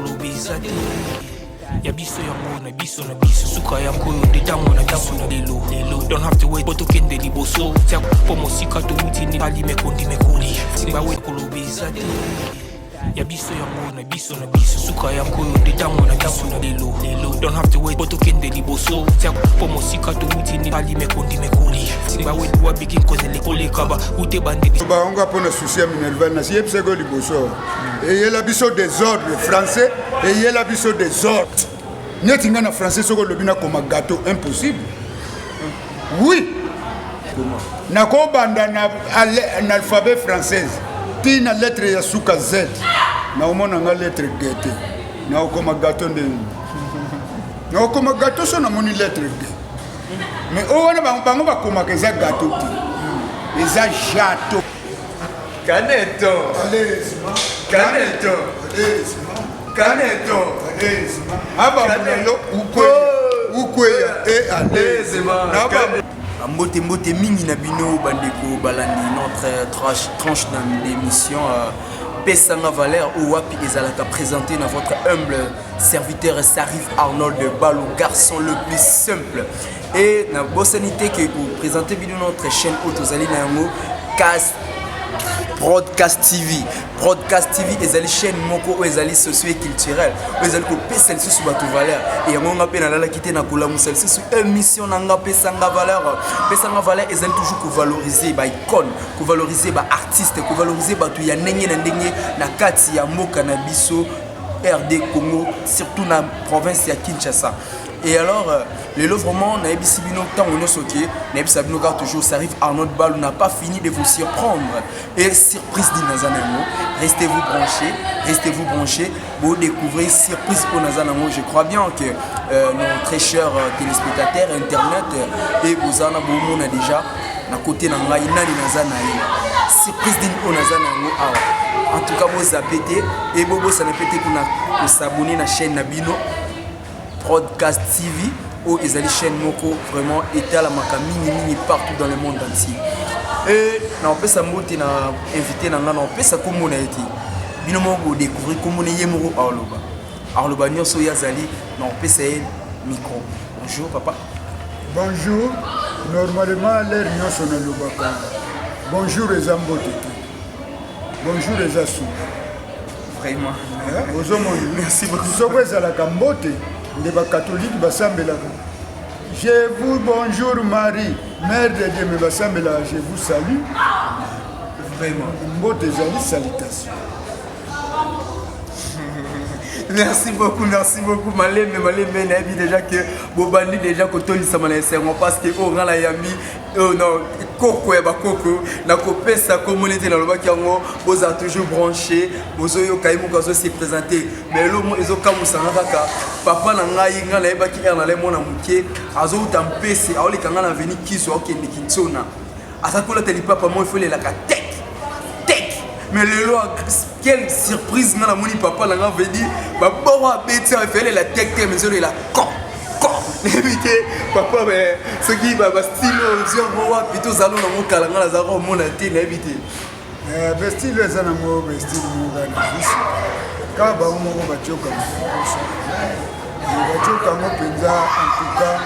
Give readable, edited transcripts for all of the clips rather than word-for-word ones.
Koloba eza te ya biso yango na biso na biso suka ya koyo nde ntango na biso lelo lelo. Don't have to wait po tokende liboso tia po mosika towuti ni pali mekondi mekoli bawe. Koloba eza te ya biso yango na biso na biso suka ya koyo nde ntango na biso lelo lelo. Don't have to wait po tokende liboso tia po mosika towuti ni pali mekondi mekoli bawe wabiki nkozele koleka ba ute bandeli. Bango mpona souci ya minerval, nasiyebisaki liboso, eyela biso désordre. Français eyela biso désordre. Neti ngai na français, soki olobi nakoma gâteau, impossible. Oui, nakobanda na alphabet française ti na lettre ya suka Z, naomona nga lettre G te. Naokoma gâteau ndenge naokoma gâteau so namoni lettre G? Mais oyo wana bango bakomaka eza gâteau te, eza jato. Caneto. Caneto. Caneto. Abamulalo ukweya e ale. Mbote, mbote mingi na bino bandeko balandi notre tranche d'émission Pesanga Valeur, oyo wapi ezalaka présenté na votre humble serviteur Sarif Arnold Balou, garçon le plus simple. Et na bosani te ke koprésente bino notre chaîne oyo tozali na yango, Cas Broadcast TV. Broadcast TV ezali chaîne moko oyo ezali socio et culturel, oyo ezali kopesa lisusu bato valeur. E yango nga mpe nalalaki te na kolamusa lisusu émission na nga Pesanga Valeur. Pesanga Valeur ezali toujours kovaloriser baicône, kovaloriser baartiste, kovaloriser bato ya ndenge na ndenge na kati ya mboka na biso RD Congo, surtout na province ya Kinshasa. Et alors lelo vraiment nayebisi bino ntango nyonso ke nayebisa bino kaka toujours, Sarif Arnold Balou n'a pas fini de vous surprendre. Et surprise nini naza na yango? Restez-vous branchés, restez-vous branchés, bodécouvrir surprise mpo naza nango. Je crois bien que nos très chers téléspectateurs internet et boza na bomona déjà na côté na ngai nani naza na ye, surprise nini oyo naza na yango awa. En tout cas, bozape te e bobosana mpe te kuna kos'abonner na chaîne na bino Broadcast TV, oyo ezali chaîne moko vraiment etalamaka mingimingi partout dans le monde entier. E naopesa mbote na invité na ngai, naopesa nkombo na ye te, bino moko bodécouvrir nkombo na ye moko, aoloba aloba nyonso oyo azali. Naopesa ye micro. Bonjour papa. Bonjour. Normalement l'heure nyonso nalobaka bonjour, eza mbote te, bonjour eza suka. Vraiment. Ozomona? Merci beaucoup. Soko ezalaka mbote nde bakatolike basambelaka "Je vous bonjour Marie, mère de Dieu", mais basambelaka "Je vous salue". Vraiment. Mbote ezali salutation. Merci beaucoup, merci beaucoup. Malembe malembe, nayebi déjà que bobandi déjà kotolisama na esengo parce que oyo nga nayambi oyo na koko ya bakoko, nakopesa komona ete nalobaki yango. Bozala toujours branché, bozoyoka ye moko azose présenter. Mais eloko ezokamwisanga kaka, papa na ngai, ngai nayebaki ere nalai mwana moke, azouta mpese, aoleka ngai na veni kiso, aokende Kintsona, aza kolata lipapa moko efolelaka tek tek. Mais lelo, quelle surprise! Nga namoni papa na nga vedi baboro abeti efelela tek te, mais ezolela kon kon. Nayebi te papa soki bastyle oyo yango wapi, tozala nango kala, nga nazalaka komona te, nayebi te. Bestyle eza nango bestyle moko na biso kaka, bango moko batioka, batioka yango mpenza. En tout cas,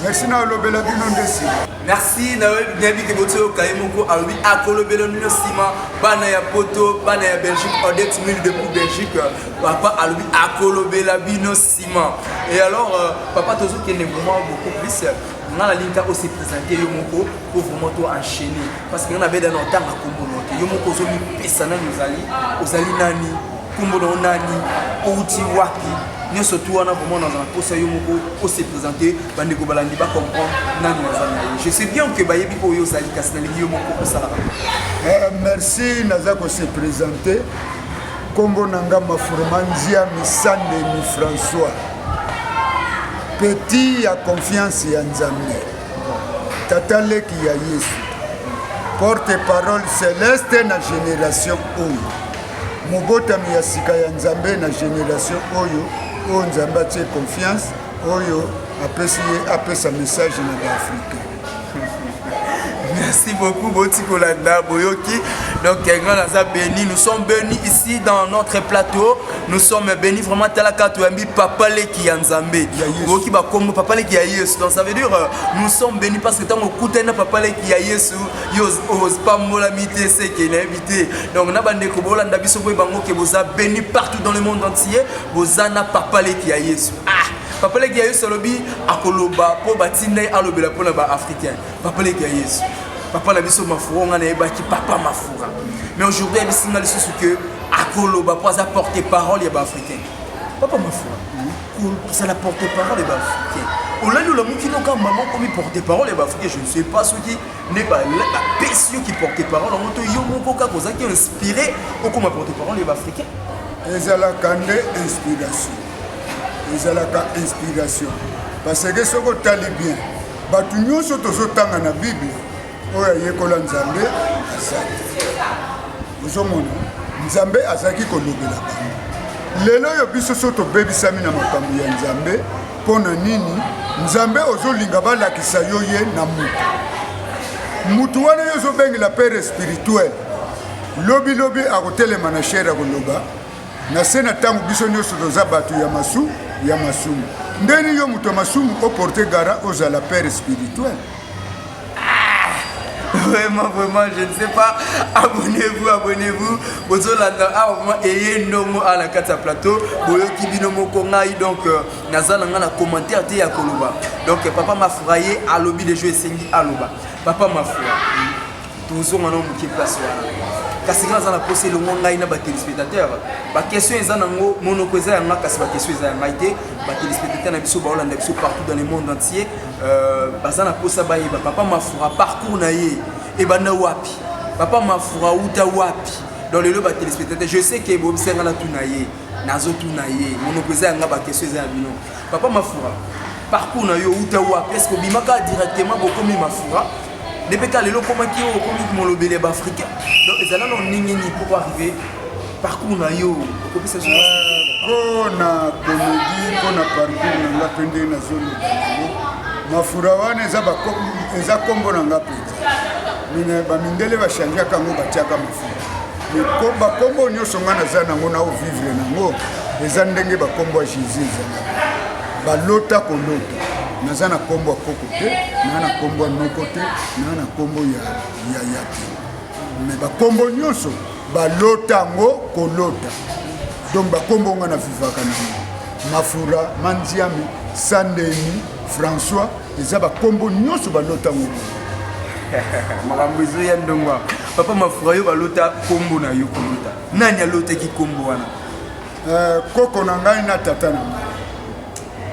merci, na olobela bino nde nsima. Merci. Nayebi ke botoyoka ye moko alobi akolobela bino nsima. Bana ya Poto, bana ya Belgique, Odette Mille depuis Belgique, papa alobi akolobela bino nsima. Et alors papa, tozokende vraiment beaucoup plus. Nga nalingi kaka ose présenter yo moko po vraiment to enchaîner, parce que nga nabeda na otanga kombo na te. Yo moko ozomipesa nani, ozali ozali nani, kombo na yo nani, outi wapi, nyonso tu wana. Vraiment nazala mposa yo moko ose présenter, bandeko balandi bacomprendre nani aza na ye. Je sais bien que bayebi oyo ozali, kasi nalingi yo moko osalaka. Merci. Naza kose présenter, nkombo na nga Mafuruma Nzia Misandemi François, petit ya confiance ya Nzambe, tata leki ya Yesu, porte parole céleste na génération oyo, mobotami ya sika ya Nzambe na génération oyo, oyo Nzambe atie confiance, oyo apesi ye apesa message na baafricain. Merci beaucoup, Boti Kolanda, Boyoki. Donc, nga naza béni. Nous sommes bénis ici dans notre plateau. Nous sommes bénis vraiment. Talaka toyambi papa leki ya Nzambe. Boyoki ba kombo papa leki ya Yesu. Donc, ça veut dire nous sommes bénis parce que tango okutani na papa leki ya Yesu, yo opambolami te seke nayebi te. Donc, na bandeko bolanda biso boye bango ke boza bénis partout dans le monde entier. Boza na papa leki ya Yesu. Ah! Papa leki ya Yesu alobi akoloba po batinda ye alobela mpona ba africain. Papa leki ya Yesu. Papa na biso Mafura nga nayebaki papa Mafura. Mais aujourd'hui ayebisi nga lisusu que akoloba po aza porte parole ya ba africain. Papa Mafura, kozala porte parole ya ba africain. Olali olamuki noka mama okomi porte parole ya ba africain, je ne sais pas soki nde bapesi yo ki porte parole yango to yo moko kaka ozalaki inspiré okoma porte parole ya ba africain. Ezalaka nde inspiration. Ezalaka inspiration. Parce que soki otali bien, bato nyonso tozotanga na Bible oyo ayekola Nzambe aza te. Ozomona Nzambe azalaki kolobela bango. Lelo oyo biso so tobebisami na makambo ya Nzambe, mpo na nini? Nzambe ozolinga balakisa yo ye na mutu. Mutu wana yo ozobengela père spirituel, lobi lobi akotelema na chaire akoloba na se na ntango biso nyonso toza bato ya masu ya masumu. Ndeni yo moto ya masumu oporte gara ozala père spirituel? Vraiment, vraiment, je ne sais pas. Abonnez-vous, abonnez-vous. Bozolanda, ah, vraiment, ayez ndongo à la kati ya plateau. Boyoki bino moko ngai, donc, naza na nga na commentaire te ya koloba. Donc, papa Mafura ye alobi déjà esengi aloba. Papa Mafura, tozonga na moke place wana. Kasi nga naza na posa elongo ngai na ba téléspectateurs. Ba question eza nango monoko eza ya nga, kasi ba question eza ya ngai te. Ba téléspectateurs na biso baolanda biso partout dans le monde entier. Baza na posa bayeba papa Mafura parcours na ye ebanda wapi, papa Mafura uta wapi. Donc lelo ba téléspectateurs, je sais que bobisenga na tuna ye, nazotuna ye monoko eza ya nga, ba question eza ya bino. Papa Mafura, parcours na yo uta wapi? Est-ce que obimaka directement bokomi Mafura depuis ka lelo okomaki oyo okomi molobeli ya baafricain? Donc ezala na ndenge nini pour arriver parcours na yo okopesa biso? Mpo na comédie, mpo na parcours na nga mpe ndenge nazoloba yango, Mafura wana eza kombo na nga mpenza. Mine bamindele bachangeaka yango, batiaka Mafura. Mais bakombo nyonso nga naza nango na ovivre nango eza ndenge bakombo ya Jésus ezalaka. Balota kolota. Naza na kombo ya koko te, naza na kombo ya noko te, naza na kombo ya yaya te. Mais bakombo nyonso balota yango kolota. Donc bakombo nga na vivaka nango. Mafura, Mandiami, Sandeni, François, eza bakombo nyonso balota yango. Makambo ezoya ndongo. Papa Mafura, yo balota kombo na yo kolota. Nani alotaki kombo wana? Koko na ngai na tata na ngai.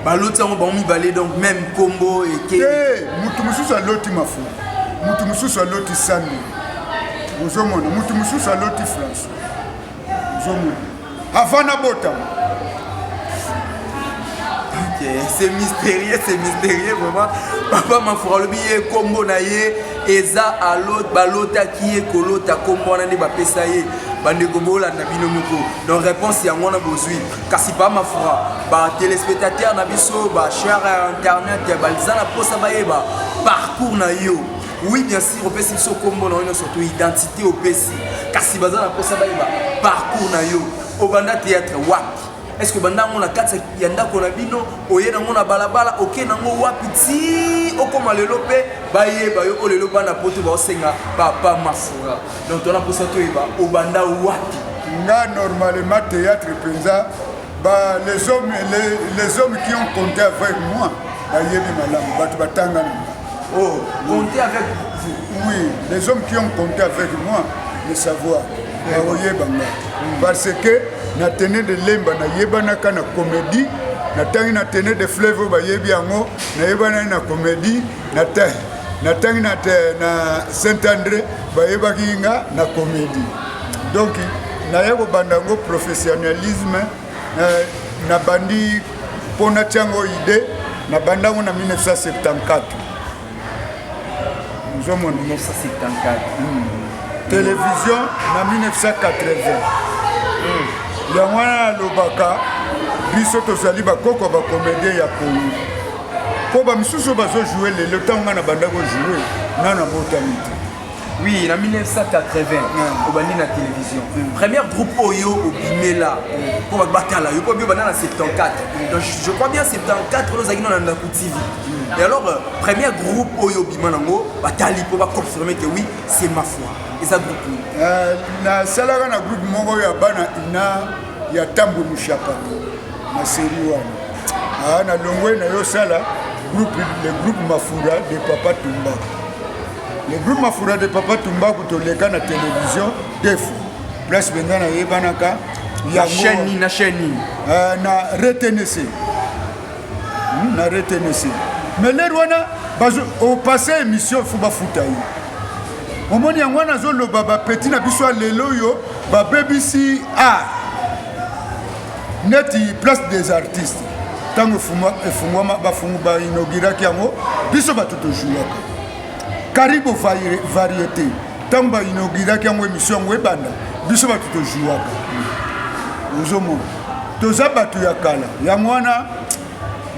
Baloti yango bango mibale, donc même kombo eke. Te, mutu mosusu aloti Mafura, mutu mosusu aloti Sandeni, ozomona, mutu mosusu aloti François, ozomona, avant nabotama. Ok, c'est mystérieux, c'est mystérieux vraiment. Papa Mafura alobi ye kombo na ye eza balotaki ye kolota kombo wana nde bapesa ye. Bandeko bolanda bino moko. Donc réponse yango wana bozwi. Kasi Papa Mafura, ba téléspectateurs na biso, ba cher internet, baza na posa bayeba parcours na yo. Oui, bien sûr, opesi biso kombo na yo nyonso, surtout identité opesi. Kasi baza na posa bayeba parcours na yo. Obanda théâtre wapi? Est-ce que banda ngo na kati ya ndako na bino, oye nango na balabala, oke nango wapi ti okoma lelo pe bayeba yo o lelo bana poto baosenga papa Mafura. Donc tona posa toyeba obanda wapi? Nga normalement théâtre penza ba les hommes, les hommes qui ont compté avec moi bayebi malamu, bato batanga na nga. Oh, compté avec vous? Oui, les hommes qui ont compté avec moi le savoir. Bakoyeba nga. Parce que na tenue de Lemba nayebanaka na comédie, natangi na tenue de Fleuve oyo bayebi yango, nayebanaki na comédie, natangi na Saint-André bayebaki nga na comédie. Donc naye kobanda yango professionnalisme, nabandi mpo natia yango idée, nabanda yango na 1974. Ozomona? 1974. Télévision na 1980. Yango wana nalobaka biso tozali bakoko ya bacomédien ya Congo. Mpo bamisusu oyo bazojoue lelo, ntango ngai nabanda kojoue, ngai nabotami te. Oui, na 1980 obandi na télévision. Première groupe oyo obimela mpo bato batala yo, mpo bio banda na 74. Donc je crois bien 74 oyo ozalaki na Ndaku TV. Et alors premier groupe oyo obima nango batali mpo baconfirme que oui, c'est ma foi. Eza groupe nini? Nasalaka na groupe moko ya bana ina ya Tambwe Mushapato na série wana. Ah, na longwe na yo sala groupe, le groupe Mafura de Papa Tumbaku. Le groupe Mafura de Papa Tumbaku, toleka na télévision deux fois. Place mpenza nayebanaka. Na chaîne nini? Na chaîne nini? Na RTNC. Na RTNC. Mais l'heure wana opasse émission, faut bafuta ye. Omoni, yango wana azoloba, bapeti na biso ya lelo oyo babebisi art. Neti Place des Artistes, ntango efungwama, bafungu bainauguraki yango, biso bato tozwwaka. Karibo Variété, ntango bainauguraki yango, émission yango ebanda, biso bato tozwwaka. Ozomona, toza bato ya kala. Yango wana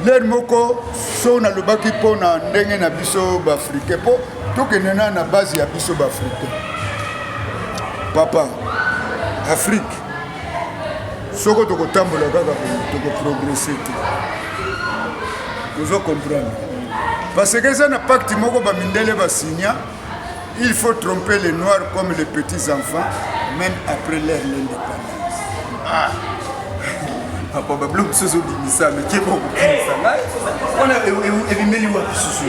l'heure moko so nalobaki mpo na ndenge na biso baafricain, mpo tokende na base ya biso baafricain. Papa, Afrique, soko tokotambola kaka boye, tokoprogresse te. Ozo comprendre? Parce que eza na pacte moko bamindele basinya: il faut tromper les Noirs comme les petits enfants, même après leur l'indépendance. Ah. Papa, babilo mosusu ozobimisa meke bokokimisa ngai wana, ebimeli wapi susu?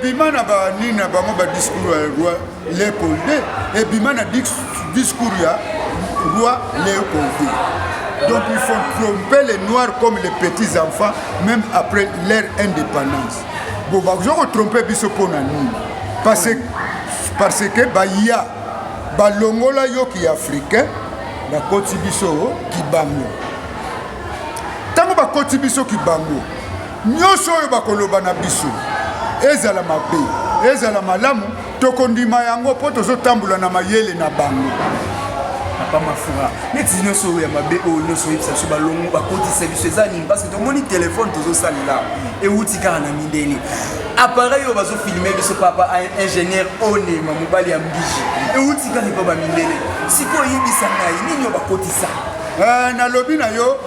Ebima na banini na bango, badiscours ya roi Léopold II. Ebima na discours ya roi Léopold II. Donc il faut tromper les Noirs comme les petits enfants, même après leur indépendance. Bon, bazo kotrompe biso mpo na nini? Parce que baya balongola yoki africain, bakoti biso kibango. Ntango bakoti biso kibango, nyonso oyo bakoloba na biso, ezala mabe, ezala malamu, tokondima yango mpo tozotambola na mayele na bango. Papa Mafura, neti nyonso oyo ya mabe oyo nyonso oyebisa biso, balongo bakotisa biso, eza nini? Parce que tomoni telefone tozosalela ewuti kaka na mindele. Appareil oyo bazofilme biso, papa ingénieur Onema, mobali ya mbiji, ewuti kaka epa bamindele. Sikoyo oyebisa ngai, nini oyo bakotisa? Nalobi na yo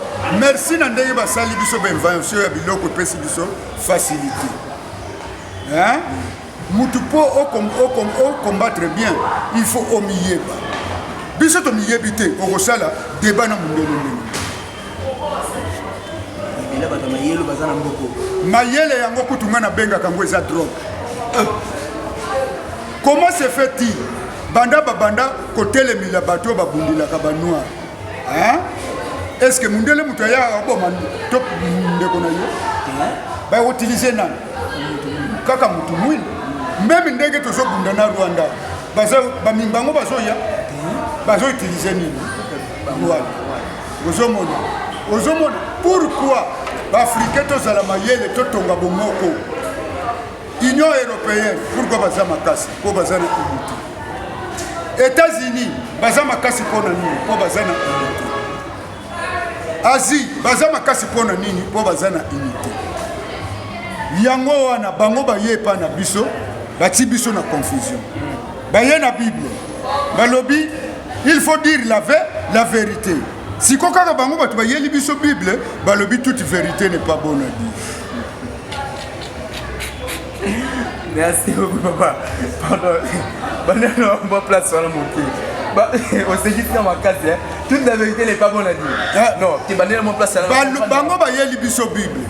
merci na ndenge basali biso bainvention ya biloko, epesi biso facilité, hein? Mutu mpo ocombattre bien, il faut omiyeba. Biso tomiyebi te, okosala débat na mondele ndenge? Ebele bato mayele baza na mboko. Mayele yango kutu ngai nabengaka yango eza drogue. Comment se fait-il, banda babanda kotelemela bato oyo babundelaka banoir, hein? Est ce que mundele moto ayaka koboma to ndeko na yo, bautilize nani? Kaka motu mwindu. Même ndenge tozobunda na Rwanda, bango bazoya, bazoutilize nini? Rwanda. Ozomona, ozomona pourquoi baafricain tozala mayele, totonga bomoko. Union européenne, pourquoi baza makasi? Mpo baza na unité. États-Unis baza makasi mpo na nini? Mpo baza na unité. Asie baza makasi mpo na nini? Mpo baza na unité. Yango wana bango baye epa na biso, bati biso na confusion. Baye na Bible, balobi il faut dire la vérité. Siko kaka bango bato bayeli biso Bible, balobi toute vérité n'est pas bonne à dire. Merci beaucoup, papa. Pardon, bandana ba place wana moke osekisi na makasi. Toute la vérité n'est pas bonne à dire. Ah. Non, te, bandela mo place wana. Bango bayeli biso Bible,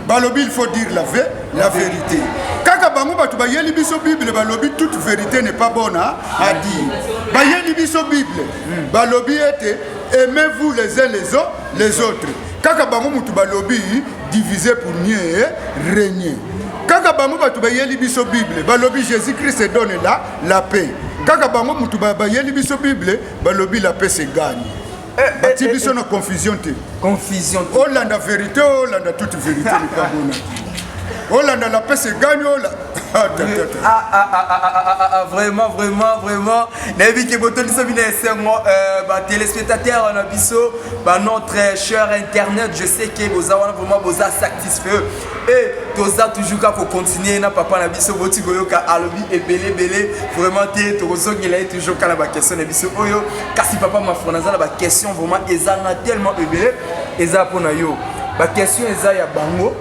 balobi il faut dire la vérité. Kaka bango bato bayeli biso Bible, balobi toute vérité n'est pas bonne à dire. Bayeli biso Bible, balobi ete aimez-vous les uns les autres. Kaka bango mutu balobi diviser pour mieux régner. Kaka bango bato bayeli biso Bible, balobi Jésus Christ donne la paix. Kaka bango mutu bayeli biso Bible, balobi la paix se gagne. Bati biso na confusion te. Confusion. Olanda vérité, olanda toute vérité n'est pas bonne à dire, olanda la paix se gagne, ola. Ah, ah, ah, ah, ah, ah, ah, ah, vraiment, vraiment, vraiment. Nayebi ke botondisa bino esengo euh, ba téléspectateurs na biso, ba notre cher internet, je sais que boza wana vraiment boza satisfait. Et toza toujours kaka kocontinue na papa na biso boti koyoka alobi ebele ebele vraiment te tokozongela ye toujours kaka na baquestion na biso oyo kasi papa mafro naza na baquestion vraiment ezanga tellement ebele eza mpo na yo baquestion eza ya bango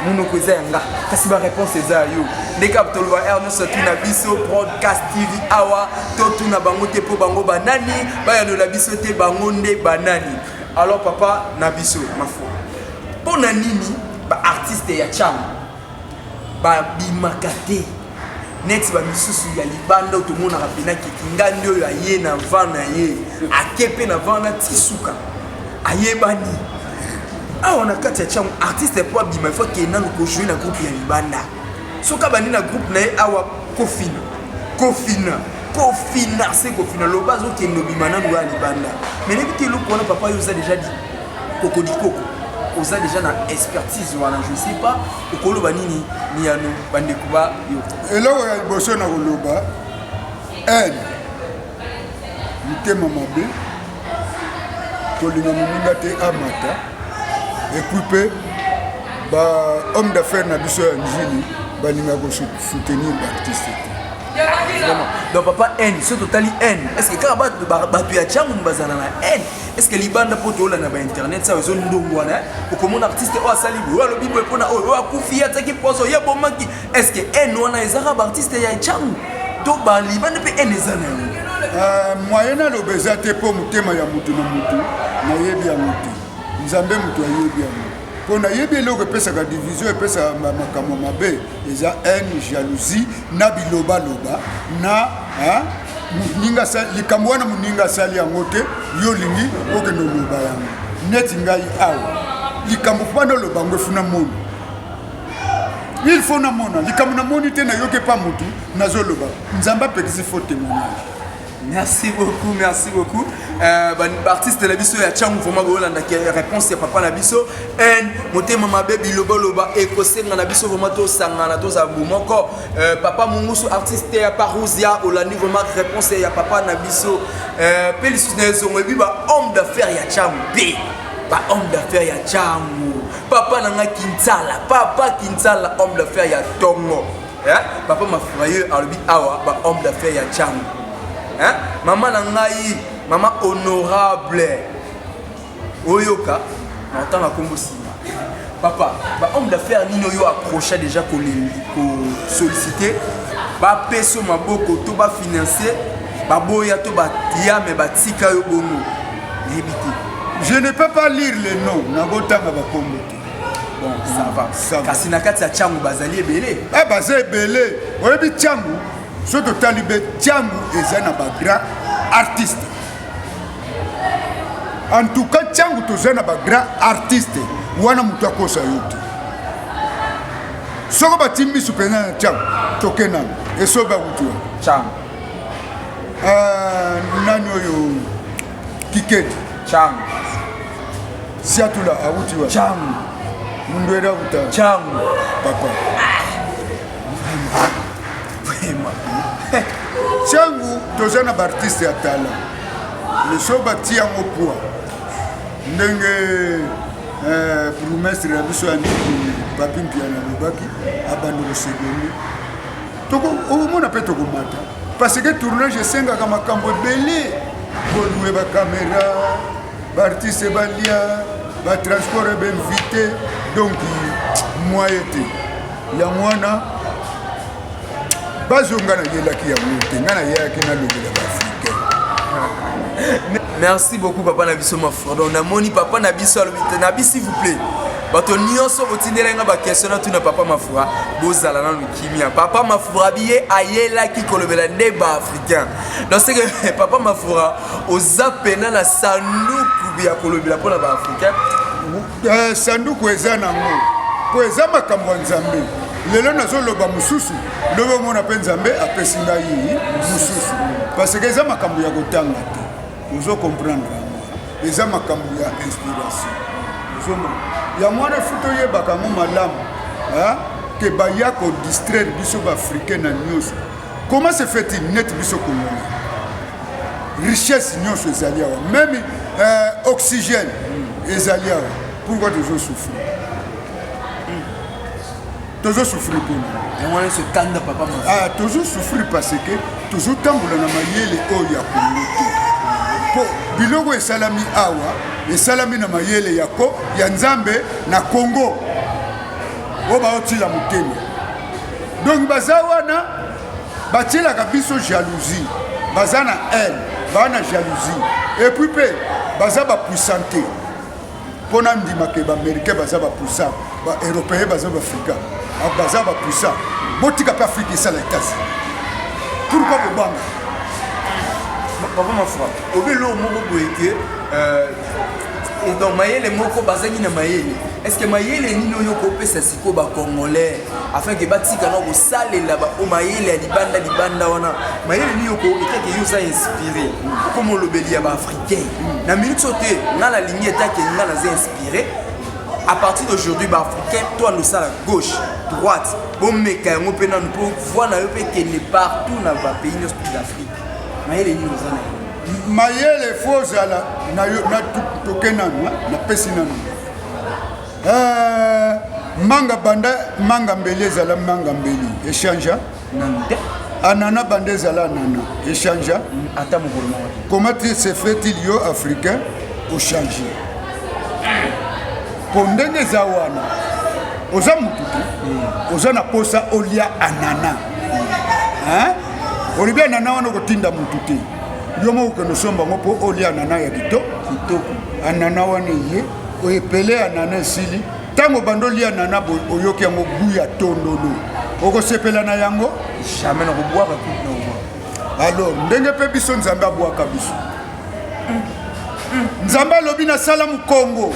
monoko eza ya nga kasi baréponse eza ya yo nde kaka toloba heure nyonso tuna biso broadcast tv awa totuna bango te mpo bango banani bayanola biso te bango nde banani alors papa na biso mafo mpo na nini baartiste ya chama babimaka te neti bamisusu ya libanda oyo tomonaka mpena kekingandi oyo aye na van na ye ake mpe na van na ti suka ayebani awa na kati ya chango artiste po abima ifo akende nanu kojoue na groupe ya libanda soki abandi na groupe na ye awa kofina kofina kofina se kofina loba azokende obima nanu ya libanda mais nayebi te eloko wana papa yo oza deja kokodikoko oza deja na expertise wana je sais pas okoloba nini miyano bandeko ba yo eloko ya liboso na koloba haine mitema mabe kolinga moninga te amata epuis mpe ba homme d'affaires na biso ya njili balinga kosoutenir baartiste te. Vraiment. Donc papa haine, soki totali haine, est-ce que kaka bato ya Tshangu bazala na haine? Est-ce que libanda mpo toolanda ba internet sa ezo ndongwana okomona artiste oyo asali boye, oyo alobi boye mpona oyo, oyo akufi ye atiaki poso, ye abomaki. Est-ce que haine wana ezaka ba artiste ya Tshangu to ba libanda mpe haine eza na yango? Moyen naloba eza te mpo motema ya motu na motu nayebi yango te, Nzambe motu ayebi yango. Mpo nayebi eloko epesaka division, epesaka makambo mabe eza haine, jalousie na bilobaloba na moninga. Likambo wana moninga asali yango te, yo olingi okende oloba yango. Neti ngai awa likambo mpo noloba yango efuna mona, il faut namona likambo namoni te, nayoki epa motu nazoloba. Nzambe apekisi faux témoignage. Merci beaucoup, merci beaucoup. Artiste na biso ya Tshangu vraiment bolanda réponse ya papa na biso. En motema mabe bilobaloba ekosenga na biso vraiment tosangana tozala bomoko. Papa Mungusu artiste ya Parousia olandi vraiment réponse ya papa na biso. Pe lisusu na ezongo ebi ba homme d'affaires ya Tshangu pe ba homme d'affaires ya Tshangu. Papa na nga Kintsala, papa Kintsala homme d'affaires ya Tongo. Hein? Papa Mafraye alobi awa ba homme d'affaires ya Tshangu. Hein? Mama na ngai, mama honorable. Oyoka, na otanga kombo sima. Papa, ba homme d'affaires nini oyo approcha déjà ko ko solliciter ba peso maboko to ba financer baboya to batia me batika yo bongo nayebi te. Je ne peux pas lire les noms, nakotanga bakombo te. Bon, ça va. Ça va. Kasi na kati ya Tshangu bazali ebele. Eh, baza ebele. Oyebi Tshangu, soki totali be Tshangu eza na ba grand artiste. En tout cas Tshangu toza na ba grand artiste wana moto akosa yo te. Soko batii misu mpenza na Tshangu, toke nano esobe awuti wana Tshangu. Nani oyo Kikedi Tshangu. Siatula awuti wa Tshangu. Mundweri awuta Tshangu. Papa. Vraiment. Tshangu toza na baartiste ya talent. Mais so batia yango poids ndenge bourgmestre ya biso ya Ndiki Papi Mpiana alobaki abandi kosegonde omona mpe tokomata parce que tournage esengaka makambo ebele, kolouer bacaméra, baartiste balia, batransport bainvité, donc moyen te. Yango wana bazonga nayelaki yango te, ngai nayelaki nalobela baafricain. Merci beaucoup papa na biso Mafrodon. Namoni papa na biso alobi te na biso s'il vous plaît. Bato nyonso botindela nga ba question na tuna papa Mafura, bozala nanu kimia. Papa Mafura biye ayelaki kolobela nde ba africain. Donc c'est que papa Mafura oza pena na sanduku ya kolobela mpona ba africain. Sanduku eza nango po eza makambo ya Nzambe. Lelo nazoloba mosusu, lobi omona mpe Nzambe apesi ngai mosusu, parce que eza makambo ya kotanga te, ozo comprendre yango, eza makambo ya inspiration. Ozomona yango wana efuti oyebaka yango malamu. Ke baya ko distraire biso ba africain na nyonso. Comment se fait-il neti biso congolais? Richesse nyonso ezali awa, meme oxygène ezali awa. Pourquoi tozo souffrir? Tozo souffrir mpona yango wana kanda papa. Ah, tozo souffrir parce que tozotambola na mayele oyo ya Kongo te, mpo biloko esalami awa esalami na mayele ya ko ya Nzambe na Kongo oyo baotila motema. Donc baza wana batielaka biso jalousie, baza na haine, baa na jalousie, et puis mpe baza bapuissant te. Mpo na ndima ke baaméricain baza bapuissant, baeuropéen baza, baafricain baza bapuissant, botika mpe Afrique esala États-Unis. Pourquoi bobanga? Papa Mafura, obi eloko moko boye ke donc mayele moko bazangi na mayele. Est ce que mayele nini oyo kopesa sikoyo bacongolais afin ke batika na kosalela o mayele ya libanda libanda wana? Mayele nini oko etake yo oza inspiré, okoma olobeli ya baafricain na minute oyo te? Nga nalingi etake nga naza inspiré à partir d'aujourd'hui, baafricain to andosala gauche droite, bomeka yango mpe nanu mpo voix na yo mpe ekende partout na bapays nyonso d'Afrique. Mayele nini oza na yango? Mayele fo ozala na yo na toke nanu, napesi nanu manga banda manga mbeli ezala manga mbeli échange nanu te. Anana banda ezala anana échange ata mokolo moko te. Comment se fait-il yo africain ochange? Mpo ndenge eza wana, oza mutu te, oza na posa olia anana. Hein? Olobi anana wana, okotinda mutu te, yo moko okende osomba yango mpo olia anana ya kitoko. Kitoko. Anana wana eye, oyepele anana esili. Ntango banda olia anana boye, oyoki yango goût ya tondolo, okosepela na yango? Jamais, nakobwaka kutu, nakobwaka. Alors ndenge mpe biso Nzambe abwaka biso, Nzambe alobi nasala mokongo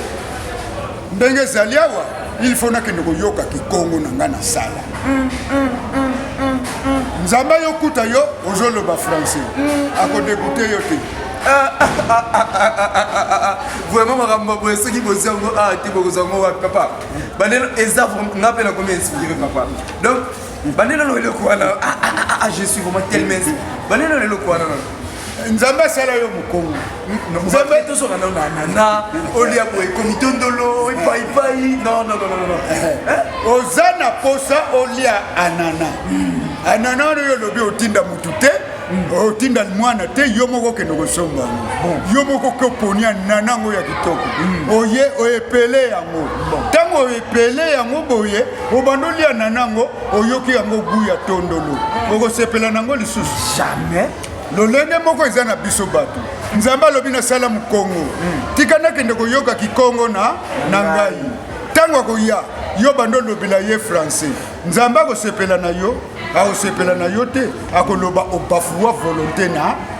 ndenge ezali awa, il faut nakende koyoka kikongo na ngai nasala. Nzambe ayokuta yo ozoloba français, akodégoûter yo te. Vraiment, makambo boye, soki bozwi yango awa te, bokozwa yango wapi? Papa, bandelo eza nga mpe nakomi inspiré, papa. Donc bandelo eloko wana, je suis vraiment tellement inspiré. Bandelo eloko wana. Nzambe asala yo mokongo. Nzambe tozoka nano na nana olia boye ekomi tondolo epaipai. Non, non, non, non. Oza na posa olia anana. Anana wana oyo olobi, otinda mutu te, otinda mwana te, yo moko okende kosomba yango, yo moko ke oponi anana yango ya kitoko, oye oyepele yango. Ntango oyepele yango boye, obanda olia anana yango, oyoki yango goût ya tondolo, okosepela nango lisusu? Jamais. Lolenge moko eza na biso bato, Nzambe alobi nasala mokongo, tika nakende koyoka kikongo na ngai. Ntango akoya, yo bando olobela ye français, Nzambe akosepela na yo? Akosepela na yo te, akoloba obafouer volonté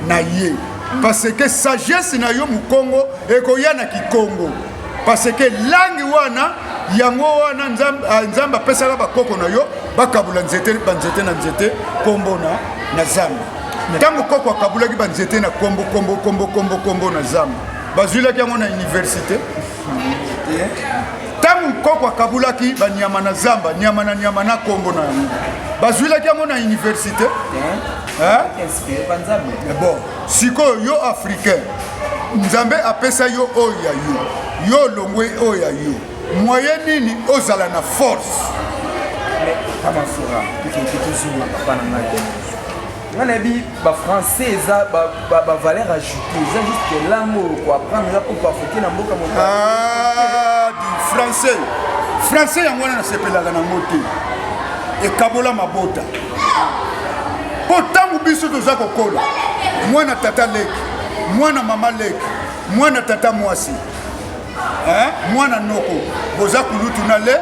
na ye, parce que sagesse na yo mokongo ekoya na kikongo, parce que langue wana yango wana Nzambe apesaka bakoko na yo bakabula nzete, banzete na nzete nkombo na zamba. Ntango koko akabulaki banzete na kombo, kombo, kombo, kombo, kombo na zamba, bazwilaki yango na université? Ntango koko akabulaki banyama na zamba, nyama na nyama na kombo na yango, bazwilaki yango na université? Bon, sikoyo yo africain, Nzambe apesa yo oyo ya yo, yo olongwe oyo ya yo, moyen nini ozala na force? Pamafura, tokende tozonga. Papa na ngai, nga nayebi bafrançais eza bavaleur ajoutée, eza juste langue oyo koapprendre eza mpo koafrike na mboka. Du français, français yango wana nasepelaka nango te, ekabola mabota. Mpo ntango biso toza kokola, mwana tata leki, mwana mama leki, mwana tata mwasi, mwana noko, boza kulutu na le.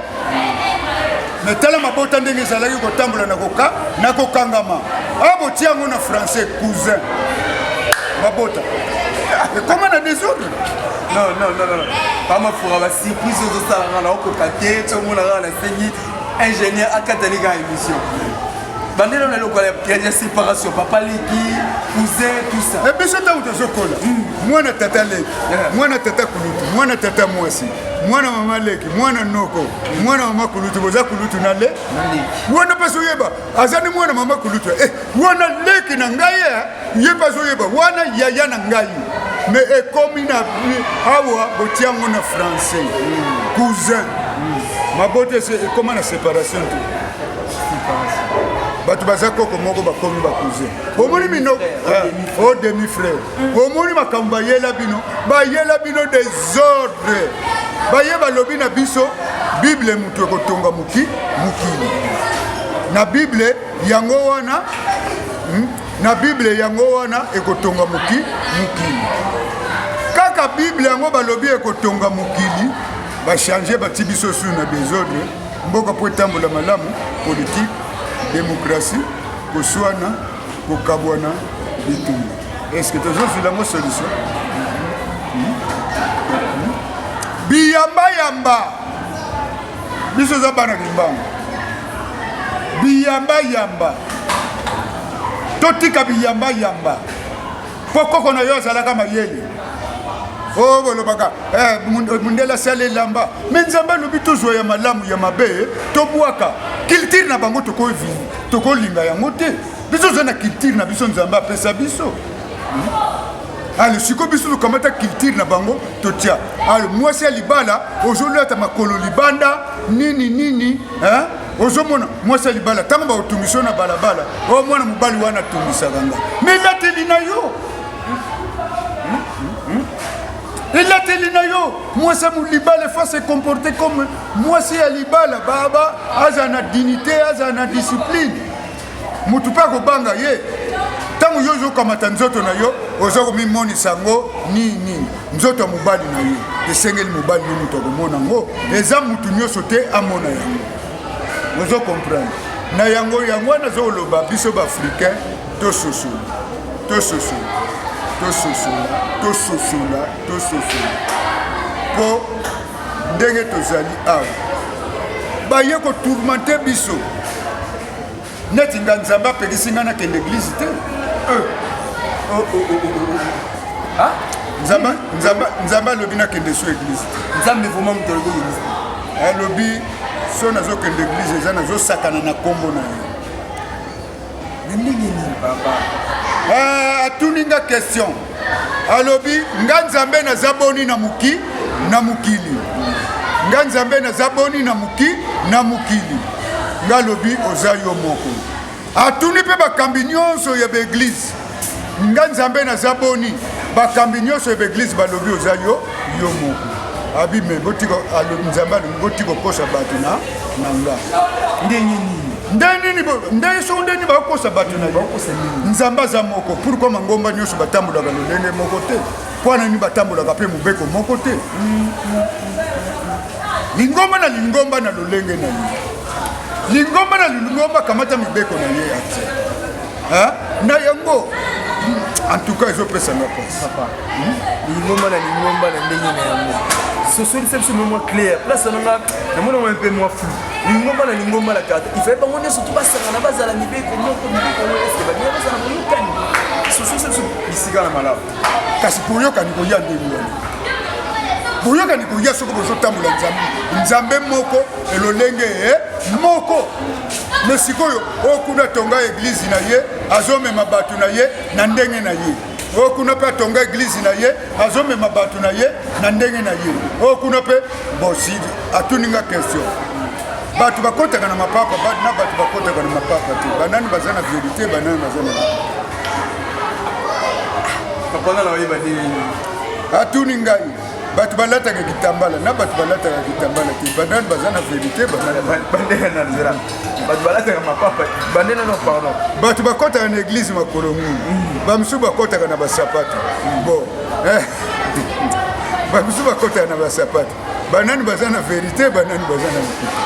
Me tala mabota ndenge ezalaki kotambola na koka na kokangama. A botia yango na français cousin, mabota ekoma na désordre. Non, non, non, non, Pamafura, basurprise ozosalanga na okoka te. Ti omona kaka nasengi ingénieur akatani kaka émission. Bandela na eloko ya séparation, papa leki, cousin, tout ça. E biso ntango tozokola, mwana tata leki, mwana tata kulutu, mwana tata mwasi, mwana mama leki, mwana noko, mwana mama kulutu, boza kulutu na le wana mpe azoyeba aza ni mwana mama kulutu, eh, wana leki na ngai, ye mpe azoyeba wana yaya na ngai. Mais ekomi na awa, botiango na français cousin. Mabota ekoma na séparation te. Bato baza koko moko, bakomi bacousin. Omoni mino o demi frère. Omoni makambo bayela bino, bayela bino désordre. Baye balobi na biso Bible, moto ekotonga mokili na Bible yango wana, Na Bible yango wana ekotonga mokili. Kaka Bible yango balobi ekotonga mokili, bachange, bati biso su na désordre. Mboka mpo etambola malamu, politique, démocratie, koswana, kokabwana, bitumba. Est-ce tozozwila yango solution? Biyambayamba, biso eza bana Kimbangu. Biyambayamba, totika biyambayamba, mpo koko na yo azalaka mayele. Oyo bolobaka mundele asala elamba, mais Nzambe alobi tozwa ya malamu, ya mabe tobwaka. Culture na bango tokolinga yango te. Biso oza na culture na biso Nzambe apesa biso. Ale sikoyo biso tokamata culture na bango, totia. Ale mwasi ya libala ozolata makolo libanda, nini nini? Ozomona mwasi ya libala, ntango bakotungisa yo na balabala, oyo mwana mobali wana atungisaka nga. Mais elateli na yo, elateli na yo, mwasi ya libala faut se comporter comme mwasi ya libala. Baba azala na dignité, azala na discipline, motu mpe akobanga ye. Ntango yo ozokamata nzoto na yo, oza komimonisa yango nini nini, nzoto ya mobali na yo esengeli mobali no moto akomona yango, eza motu nyonso te amona yango. Ozo comprendre na yango? Yango wana azoloba biso baafricain tososola, tososola, tososola, tososola, tososola, mpo ndenge tozali awa, baye kotourmenter biso. Neti nga, Nzambe apekisi nga nakende église te. Ah? Nzambe alobi nakende so église te. Nzambe vraiment moto alobi église? Alobi so nazokende église, eza nazosakana na nkombo na ye. Na ndenge nini, papa? Ah, atuni nga question, alobi: nga Nzambe naza boni na moki na mokili? Nga Nzambe naza boni na moki na mokili? Nga alobi oza yo moko. Atuni mpe bakambi nyonso ya baéglise: nga Nzambe naza boni? Bakambi nyonso ya baéglise balobi oza yo moko. Abi me botika, Nzambe alobi botika kokosa bato na nga. Ndenge nini? Nde nini? Nde soko nde nini bakokosa bato na ye? Nzambe aza moko. Pourquoi mangomba nyonso batambolaka lolenge moko te? Mpo na nini batambolaka mpe mobeko moko te? Lingomba na lingomba na lolenge na ye, lingomba na lingomba kamata mibeko na ye atie na yango. En tout cas ezopesanga mpasi. Papa, lingomba na lingomba na ndenge na yango, sosolisa biso mwa clair. Place nanga namona mwa mpe mwa flou. Lingomba na lingomba na karte, il fallait bango nyonso to basangana, bazala mibeko moko. Mibeko yango eske balinga bazala boyokani? Sosolisa biso bisika na malamu. Kasi boyokani koya ndenge wana, boyokani koya soki bozotambola Nzambe, Nzambe moko, elolenge moko. Mais sikoyo oyo kuna atonga église na ye, azomema bato na ye na ndenge na ye. Oyo kuna mpe atonga église na ye, azomema bato na ye na ndenge na ye. Oyo kuna mpe bosi. Atuni nga question: bato bakotaka na mapapa na bato bakotaka na mapapa te, banani baza na vérité, banani baza na Papa, nga na oyeba ndenge nini? Atuni ngai: bato balataka kitambala na bato balataka kitambala te, banani baza na vérité, banani? Bandela na nzela, bato balataka mapapa, bandela no, pardon. Bato bakɔtaka na église makolo ngulu, bamosusu bakɔtaka na basapato. Bon, bamosusu bakɔtaka na basapato. Banani baza na vérité, banani baza na lokuta?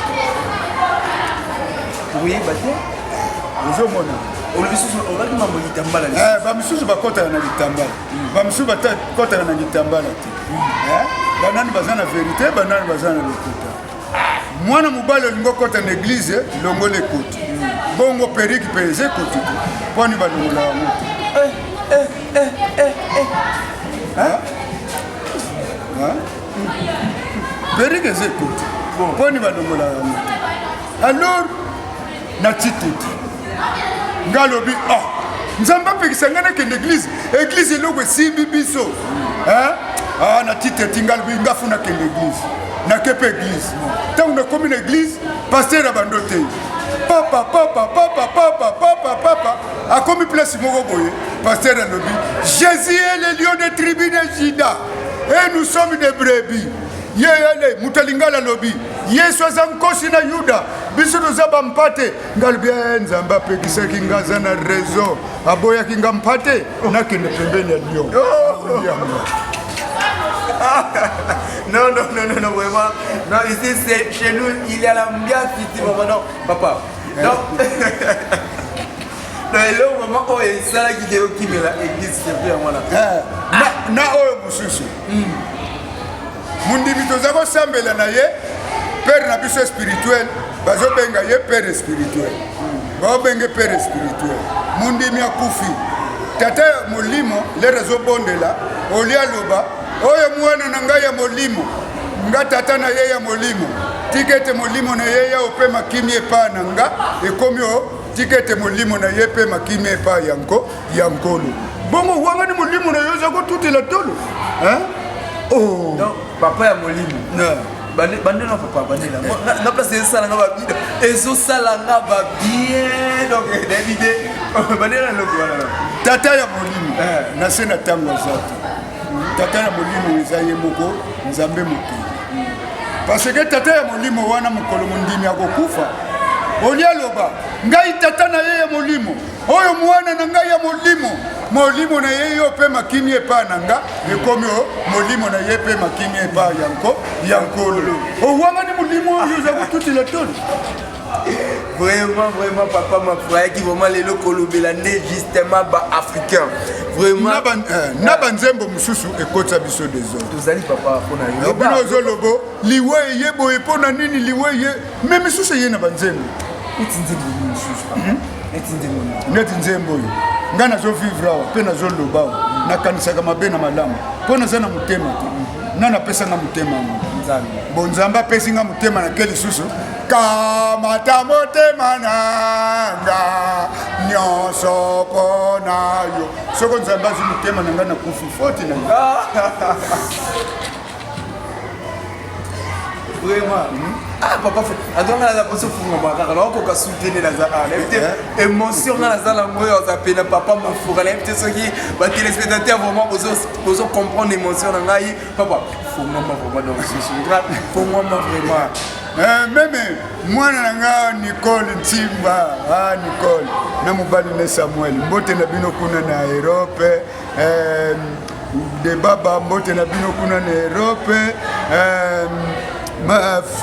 Oyeba te. Ozomona? Olobi susu, olobaki mambo litambala. Bamosusu bakɔtaka na litambala, bamosusu bakɔtaka na litambala te. Banani baza na vérité, banani baza na lokuta? Mwana mobali olingi okɔta na église, longola ekoti. Bongo perruque mpe eza ekoti te, mponi balongola yango te? Hein? Hein? Perruque eza ekoti, mponi balongola yango te? Alors na tititi nga alobi, ah, Nzambe apekisa ngai nakende église, église eloko esimbi biso. Hein? Ah, na titeti nga alobi, nga fo nakende église, nake mpe église. Ntango nakomi na église, pasteur abando te, papa papa papa papa papa papa, akomi place moko boye, pasteur alobi: "Jésus est le lion de tribu de Juda et nous sommes des brebis." Ye ele moto alingala alobi: "Yesu aza nkosi na Yuda, biso toza bampate." Nga alobi: "Eh, Nzambe apekisaki nga, aza na raison, aboyaki nga mpate, nakende pembeni ya lion." Yango. Non, non, non, non, non, vraiment. Non, ici, c'est chez nous, il y a l'ambiance ici, vraiment. Non, papa. Non. Non, eloko vraiment oyo esalaki ke okimela église, c'est vrai wana? Eh, na oyo mosusu, mondimi toza kosambela na ye, père na biso spirituel, bazobenga ye père spirituel, baobenge père spirituel. Mondimi akufi, tata ya molimo lere azobondela, olia aloba: "Oyo mwana na ngai ya molimo, nga tata na ye ya molimo, tika ete molimo na ye ya opema kimi epai na nga." Ekomi o tika ete molimo na ye mpe makimi epai yanko ya Nkolo. Bongo wangani molimo na yo oza kotutela tolo, hein? Oh. Donc papa ya molimo. Na. Bandela papa, bandela na place ezosalanga babino, ezosalanga babien, donc nayebi te, bandela eloko wana. Tata ya molimo. Eh. Na se na ntango aza te, tata ya molimo eza ye moko Nzambe mokili, parce que tata ya molimo wana, mokolo mondimi akokufa, olia aloba: "Ngai tata na ye ya molimo, oyo mwana na ngai ya molimo, molimo na ye yo mpe makimi epai na nga." Ekomi o molimo na ye mpe makimi epai yanko ya Nkolo. Owangani molimo oyo oza kotutela tolo. Vraiment, vraiment, papa mafrayaki vraiment lelo kolobela nde justement baafricain, vraiment. Na banzembo mosusu ekotisa biso désordre. Tozali papa mpona yo. Bino ozolobo liwa eye boye, mpo na nini liwa eye? Me misusu eye na banzembo. Neti nzembo nini mosusu, papa? Neti nzembo nini? Neti nzembo oyo ngai nazovivre awa mpe nazoloba awa: "Nakanisaka mabe na malamu mpo naza na motema te." Nga napesanga motema yango. Nzambe. Bo Nzambe apesi nga motema, nake lisusu kamata motema nanga nyonso mpo na yo. Soko Nzambe azwi motema na ngai, nakufi, foti na ngai. Vraiment, ah papa, ata nga naza mposo fungama kaka, nakokoka su te nde naza a nayebi te émotion nga naza nango oyo aza pena papa Mafuka. Nayebi te soki batéléspectateur vraiment bozo comprendre émotion na ngai. Papa, fungama vraiment, donc susu fungama vraiment. Eh, même mwana na nga Nicole Ntimba, ah, Nicole na mobali ne Samuel, mbote na bino kuna na Europe. Eh, de baba, mbote na bino kuna na Europe. Eh,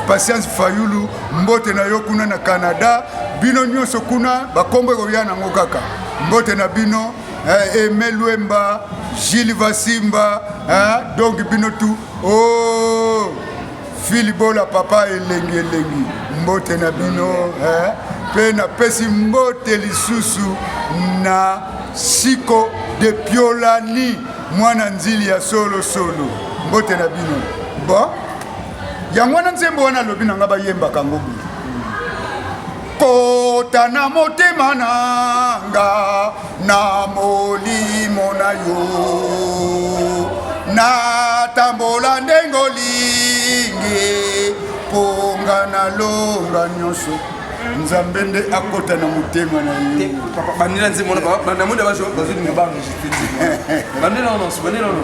Patience Fayulu, mbote na yo kuna na Canada. Bino nyonso kuna, bakombo ekoya nango kaka, mbote na bino. Eh, Aime Lwemba, Gilles Vasimba, eh, donc bino tu. Oh, Filibola, papa elengi elengi, mbote na bino, eh. Mpe napesi mbote lisusu na Siko de Piolani, mwana nzili ya solosolo, mbote na bino. Bon, yango wana nzembo wana alobi na nga bayembaka yango boye: "Kota na motema nanga na molimo na yo, natambola ndenge olingi, mponga nalonga nyonso." Nzambe nde akota na motema na yo. Papa, bandela nzembo wana, namoni bazolinga baenregistre nzembo. Bandela wana, bandela wana.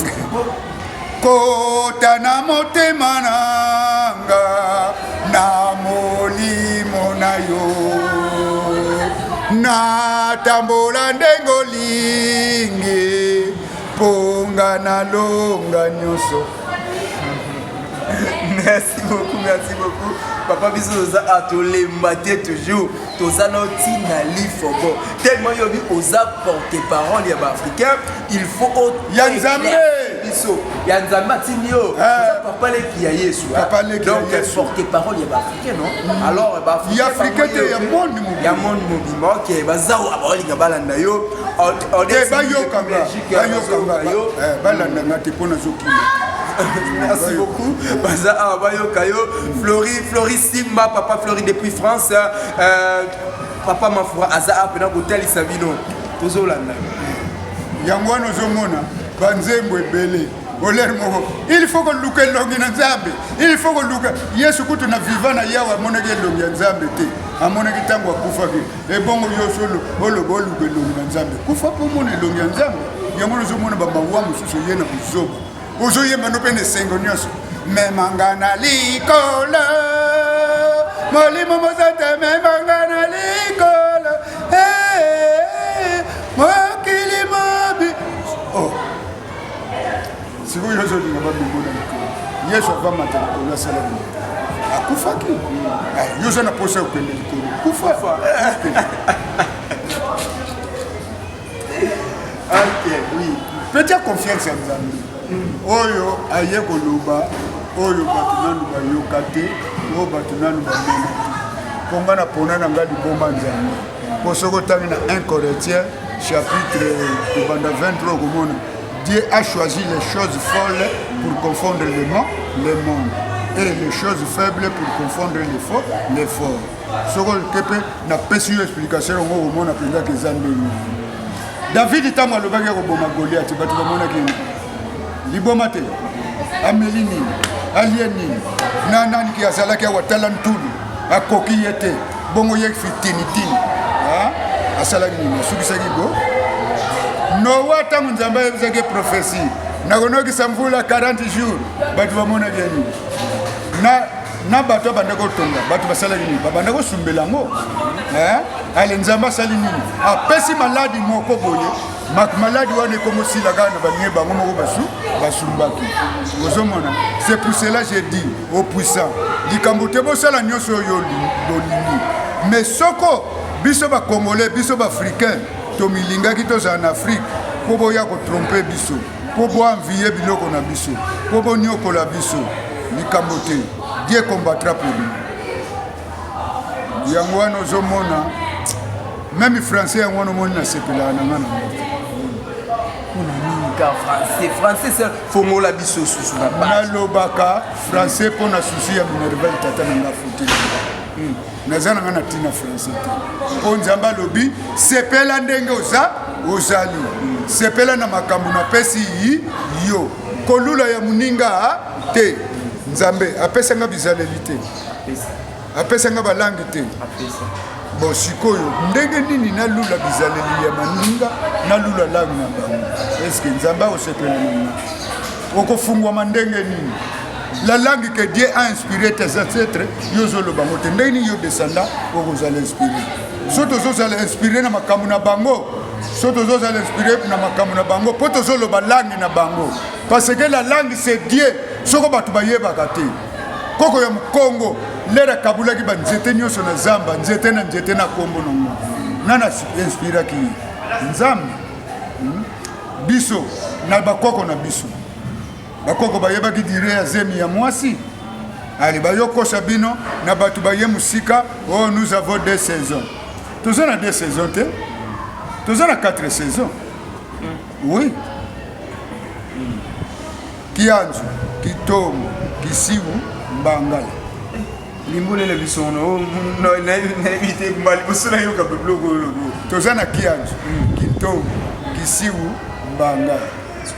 Kota na motema nanga na molimo na yo, natambola ndenge olingi, mponga nalonga nyonso. Merci beaucoup, merci beaucoup papa. Biso toza atolemba te, toujours toza na ntina lifobo, tellement yobi oza porte parole ya baafricain, il faut Ya Nzambe. biso ya Nzambe atindi yo. Eh. Papa leki ya Yesu. Papa leki ya Donc Yesu. porte parole ya ba africain non? Alors ba africain. Ya africain te, ya monde mobimba. Ya monde mobimba. OK, baza wa baolinga balanda yo. Te bayokanga bayokanga yo. Balanda nga te mpo nazokima. Merci beaucoup. Baza awa bayoka yo. Flori, Flori Simba, papa Flori depuis France. Papa Mafura aza awa mpena kotalisa bino. Tozolanda. Yango wana ozomona banzembo ebele olere moko, il faut koluka elongi na Nzambe, il faut koluka Yesu. Kutu na viva na Yawe amonaki elongi ya Nzambe te, amonaki ntango akufaki. Ebongo yo solo oloba oluka elongi na Nzambe, kufa mpo omona elongi ya Nzambe. Yango ozomona bamawa mosusu ye na bozoba, ozoyemba no mpe na esengo nyonso: memanga na likolo, molimo mozata, memanga na likolo. Eh, mokili mobi. Oh. Sikoyo ozolinga bamemo na likolo, Yesu avamata likolo, asalaki nini? Akufaki. Eh, yo oza na posa ya kokende likolo, kufa. Ok, oui. Petia confiance ya Nzambe oyo aye koloba oyo bato nanu bayoka te, oyo bato nanu bamona te. Mpo nga na pona na nga liboma Nzambe, mpo soki otangi na 1 Corinthiens chapitre kobanda 23, okomona Dieu a choisi les choses folles pour confondre le monde et les choses faibles pour confondre les forts. Soki oke mpe napesi yo explication yango, okomona mpenza eza ndenge David ntango alobaki akoboma Goliath, bato bamonaki liboma te. Ameli nini? Alie nini? Na nani ki azalaki awa? Tala ntulu akoki ye te. Bongo ye fitinitini asalaki nini? Asukisaki go Noa. Ntango Nzambe ayebisaki prophétie, nakonokisa mvula 40 jours, bato bamonaki ye nini? Na bato abanda kotonga, bato basalaki nini? Babanda kosumbela yango. Ale Nzambe asali nini? Apesi maladi moko boye, maladi wana ekomosila kaka na banie bango moko basu basumbaki. Ozomona, c'est pour cela j'ai dit au puissant, likambo te, bosala nyonso oyo bolingi, mais soko biso bacongolais, biso baafricain, tomilingaki tozala na Afrique mpo boya kotromper biso, mpo boenvier biloko na biso, mpo boniokola biso, likambo te, Dieu combattra pour nous. Yango wana ozomona même français, yango wana omoni nasepelaka na nga na moto. Mpona nini ka français? Français fongola biso susu na page. Nalobaka français mpo na souci ya minerval tata na nga futeli. Naza na nga na ntina français te, mpo Nzambe alobi: sepela ndenge oza, ozali, sepela na makambo napesi yi yo, kolula ya moninga te. Nzambe apesanga bizaleli te, apesanga balangi te. Bon, sikoyo ndenge nini nalula bizaleli ya baninga, nalula langi na bango? Est-ce Nzambe akosepela na nga? Okofungwama ndenge nini? La langue que Dieu a inspiré tes ancêtres, yo ozoloba ngo te. Ndenge nini yo descendant okozala inspiré? So tozozala inspiré na makambo na bango, so tozozala inspiré na makambo na bango mpo tozoloba langue na bango, parce que la langue, c'est Dieu. Soko bato bayebaka te, koko ya mokongo lere akabulaki banzete nyonso na zamba, nzete na nzete na kombo nango, nani inspiraki ye? Nzambe. Biso na bakoko na biso, bakoko bayebaki durée ya zemi ya mwasi. Ale bayokosa bino na bato baye mosika: oh, nous avons deux saisons. Toza na deux saisons te, toza na quatre saisons. Oui, kianzu, kitongo, kisiwu, mbangala. Limbolele biso, nayebi te, mba liboso nayoka biloko oyo. Toza na kianzu, kitongo, kisiwu, mbangala.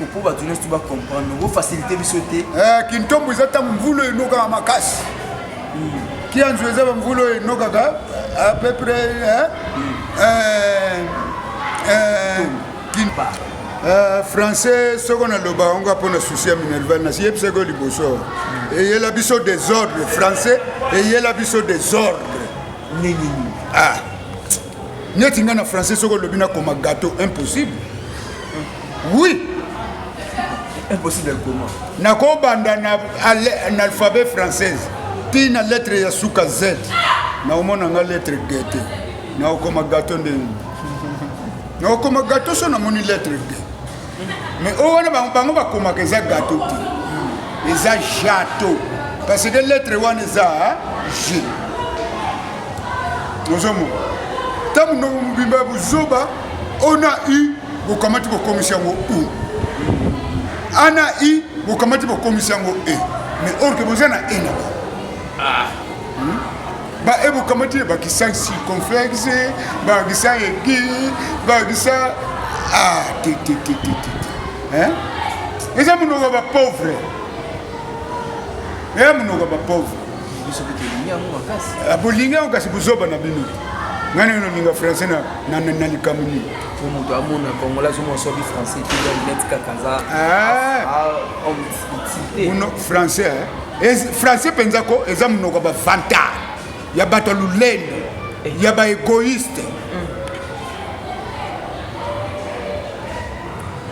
Mpo bato nyonso to bacomprendre, bofacilité biso te. Kintombo eza ntango mvula enokaka makasi. Kianzu eza bamvula oyo enokaka à peu près. Français, soko naloba yango mpona souci ya minerval, nasiyebisaki oyo liboso, eyela biso désordre. Français eyela biso désordre. Ndenge nini? Ah, neti ngai na français, soki olobi nakoma gâteau, impossible, oui. Impossible comment? Nakobanda na alphabet française ti na lettre ya suka Z, naomona nga lettre G te. Naokoma gâteau ndenge? Naokoma gâteau so namoni lettre G. Mais oyo wana bango bakomaka eza gâteau te, eza jato, parce que lettre wana eza G. Ozomona ta monoko mobimba ya buzoba ona u bokamati bokomisi yango u, a na i bokamati bokomisi yango e, mais or ke boza na e na ba ah. Ba e bokamati bakisa circonflexe, bakisa aigu, bakisa ah te te te te te, hein? Eza monoko ya bapauvre, eya monoko ya bapauvre. Biso mpe tolingi yango makasi. Ah, bolingi yango kasi buzoba na bino. Ngai ndenge nalinga français na likambo nini? Po moto amona congolais azomona soki français te, donc neti kaka aza ah. te. Français français mpenza ko eza monoko ya bavantard, ya bato ya lulendo, ya baégoïste.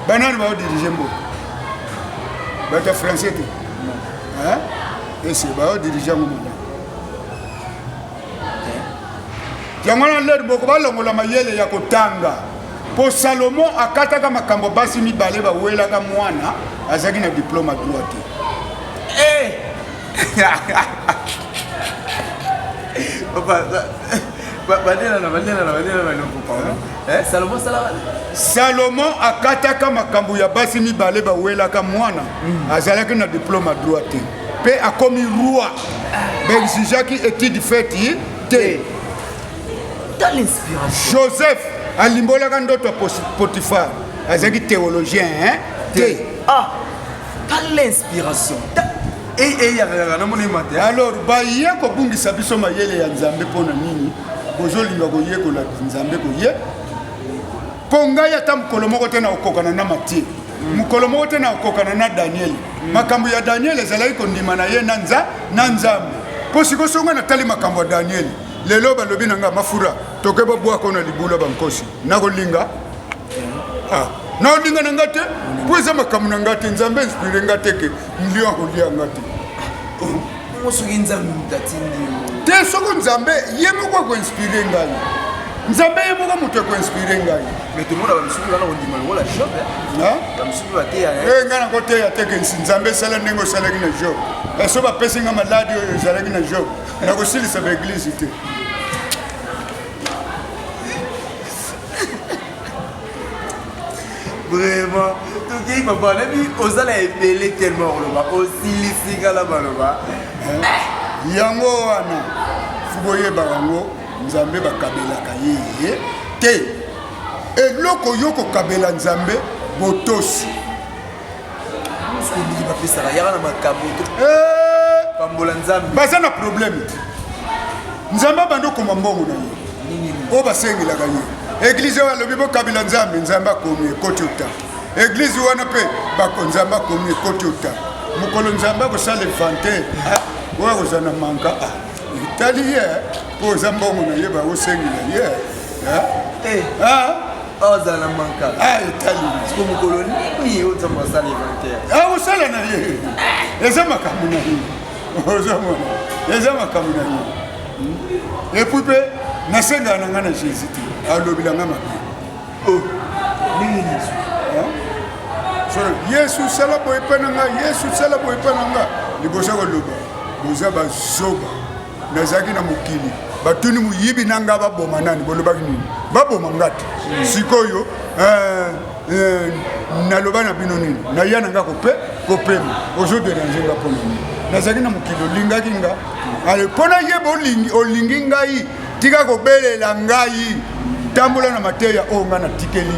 Banani baodirige mboka? Bato ya français te ese baodirige yango malamu. Yango wana lere boko balongola mayele ya kotanga, mpo Salomo akataka makambo basi mibale bawelaka mwana, azalaki na diplome ya droit te. Eh! Salomo akataka makambo ya basi mibale bawelaka mwana, azalaki na diplome ya droit te, mpe akomi roi. Baexigeaki étude faite te. Joseph alimbolaka ndoto ya Potiphar, azalaki théologien te. Ah, tala inspiration eyakaka namoni mate. Alors baye kobungisa biso mayele ya Nzambe. Mpo na nini bozolinga koyekola Nzambe? Koye mpo ngai ata mokolo moko te na kokokana na Matie, mokolo moko te na kokokana na Daniel. Makambo ya Daniel ezalaki kondima na ye na Nzambe. Mpo sikoyo songo natali makambo ya Daniel lelo, balobi na nga mafura toke babwaka na libula bankosi, nakolinga? Ah, naolinga na nga te, mpo eza makambo na nga te. Nzambe inspire nga te ke lion akolia nga te. Soki Nzambe moto atindi yo? Te, soko Nzambe ye moko akoinspire ngai, Nzambe ye moko moto akoinspire ngai. Mais tomona bamisusu wana kondima lokola Job, bamisusu bateya. Ngai nakoteya te ke Nzambe esala ndenge osalaki na Job. So bapesi nga maladi oyo ezalaki na Job, nakosilisa baeglize te. Vraiment, tokei papa, nayebi ozala ebele tellement koloba, osilisi nga na maloba. Yango wana fu boyeba yango, Nzambe bakabelaka ye te. Eloko yo kokabela Nzambe, botosi. Mingi bapesaka yaka na makambo pambola Nzambe. Baza na problème te. Nzambe abandi okoma mbongo na ye oyo basengelaka ye. Église oyo alobi bokabela Nzambe, Nzambe akomi ekoti ota. Église wana mpe Nzambe akomi ekoti ota. Mokolo Nzambe akosala inventaire, oyo akozala na manka etali ye, mpo oza mbongo na ye baosengela ye. Ozala na manka. Etali. Siko mokolo nini oyo Nzambe asala inventaire? Akosala na ye, eza makambo na ye. Ozomona, eza makambo na ye. Et puis mpe nasengaka na ngai na Jésus te alobela ngai mabe. Ndenge nini? Yesu sala boye mpe na ngai, Yesu sala boye mpe na ngai. Liboso ya koloba boza bazoba. Nazalaki na mokili, batuni moyibi na ngai baboma nani, bolobaki nini? Baboma nga te. Sikoyo naloba na bino nini? Naya na nga kope kopema, ozoderange nga mpo na nini? Nazalaki na mokili, olingaki nga. Ale mpo nayeba olingi ngai, tika kobelela ngai, tambola na mateya oyo ngai natikeli.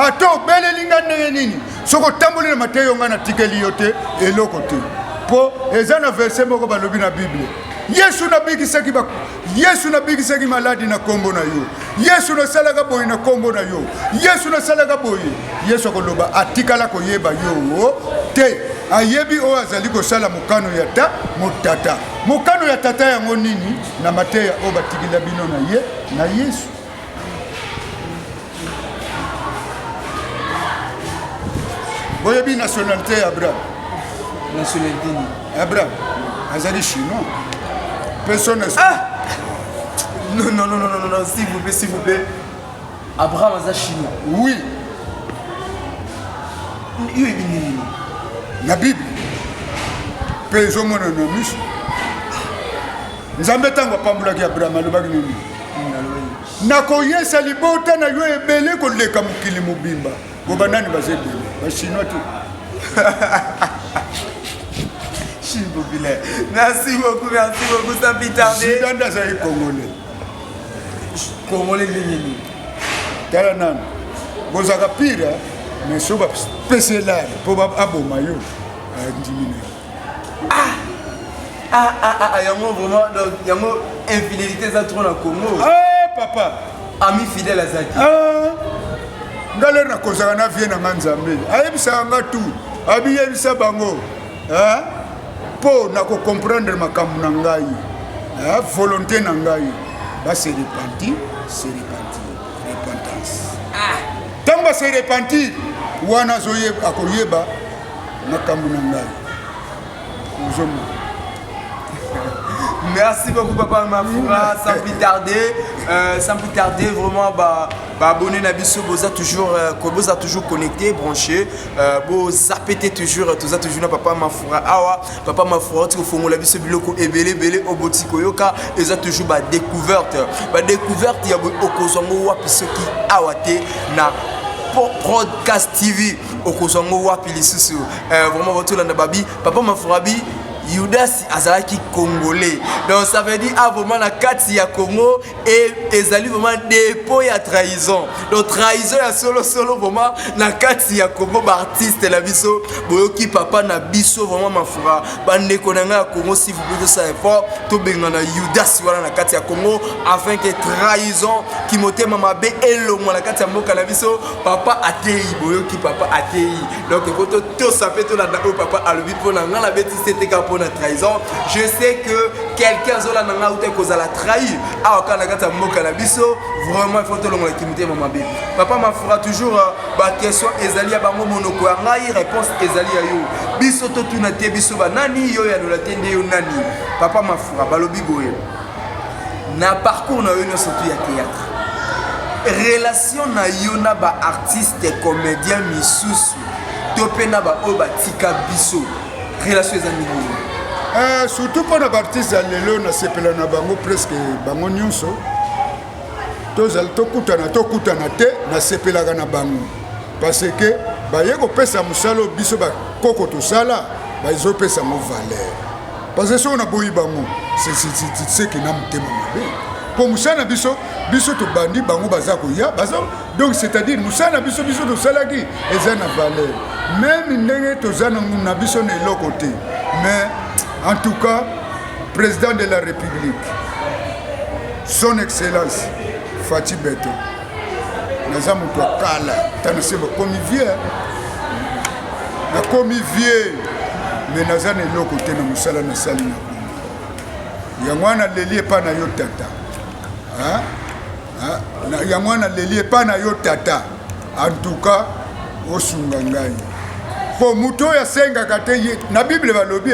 Ata obeleli nga ndenge nini, soki otamboli na mateya oyo ngai natikeli yo te, eloko te. Mpo eza na verset moko balobi na Bible: Yesu nabikisaki, Yesu nabikisaki maladi na nkombo na yo, Yesu nasalaka boye na nkombo na yo, Yesu nasalaka boye. Yesu akoloba atikala koyeba yo te. Ayebi oyo azali kosala mokano ya ta motata. Mokano ya tata yango nini? Na mateya oyo batikela bino na ye na Yesu. Boyebi nationalité ya Abraham? Nationalité nini? Abraham azali chinois mpe so. Ah! Non, non, non, non, non, non, s'il vous plaît, s'il vous plaît. Abraham aza chinois? Oui. Yo oyebi ndenge nini? Na Bible mpe ezomonana na miso. Nzambe ntango apambolaki Abraham alobaki nini? Nakoyesa libota na yo ebele koleka mokili mobimba. Bo banani baza ebele? Bachinois te. Chine populaire. Merci beaucoup, merci beaucoup, sans plus tarder. Zidane azali congolais. Congolais ndenge nini? Tala nanu. Bozalaka pire, mais soki bapesi ye lare mpo aboma yo, andimi na ye. Ah ah ah ah, yango vraiment, donc yango infidélité eza trop na Congo. Ah papa. Ami fidèle azaki. Ah. Nga lere nakozaka na vie na nga Nzambe ayebisaka nga tout, abiyebisa bango mpo na kocomprendre makambo na ngai, volonté na ngai, ba se repentir, se repentir, repentance. Ntango ba se repentir wana akoyeba makambo na ngai. Ozomona. Merci beaucoup papa Mafura, sans plus tarder, sans plus tarder vraiment ba ba abonné na biso boza toujours boza toujours connecté, branché, bo zapete toujours, toza toujours na papa Mafura awa, papa Mafura tiko fongola biso biloko ebele ebele oboti koyoka, eza toujours ba découverte, ba découverte ya okozwango wapi soki awa te na Podcast TV, okozwango wapi lisusu. Vraiment botolanda babi papa Mafura bi Yudas azalaki congolais, donc ça veut dire ah vraiment na kati ya Congo et ezali vraiment dépôt ya trahison, donc trahison ya solo solo vraiment na kati ya Congo. Ba artiste na biso boyoki papa na biso vraiment Mafura, bandeko na ngai ya Congo, s'il vous plaît tosala effort tobengana Yudas wana na kati ya Congo afin que trahison kimotema mabe elongwa na kati ya mboka na biso. Papa atei, boyoki papa atei, donc il faut tosa mpe tolanda oyo papa alobi mpo na ngai nabeti sete kaka mpo na trahison. Je sais que quelqu'un azolanda ngai auta kozala trahi awa kaka na kati ya mboka na biso. Vraiment il faut tolongola kimotema mabe. Papa Mafura, toujours baquestion ezali ya bango, monoko ya ngai, réponse ezali ya yo. Biso totuna te biso banani, yo yanola te nde yo nani. Papa Mafura, balobi boye na parcours na yo nyonso tu ya théâtre, relation na yo na baartiste comédien misusu to mpe na baoyo batika biso, relation eza ndenge nini? Surtout mpona baartiste ya lelo, nasepela na bango presque bango nyonso. Tozala tokutana tokutana te, nasepelaka na bango parce que baye kopesa mosala oyo biso bakoko tosala, bazopesa yango valeur. Parce que soki naboyi bango, seke na motema mabe, mpo mosala na biso, biso tobandi, bango baza koya, baza, donc c'est-à-dire mosala na biso, biso tosalaki eza na valeur, même ndenge toza na biso na eloko te. Mais en tout cas, président de la République, son excellence Fatshi Beton, naza moto ya kala, tana se bakomi vieux, nakomi vieux, mais naza na eloko te na mosala nasali na Kongo. Yango wana leli epa na yo tata, yango wana leli epa na yo tata, en tout cas osunga ngai, mpo moto oyo asengaka te ye, na Bible balobi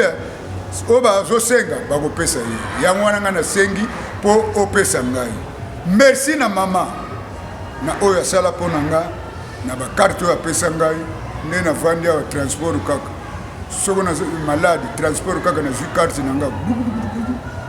oyo bazosenga bakopesa ye. Yango wana ngai nasengi mpo opesa ngai. Merci na mama na oyo asala mpo na nga na bakarte oyo apesa ngai, nde navandi awa, transport kaka, soki naza malade, transport kaka, nazwi carte na nga,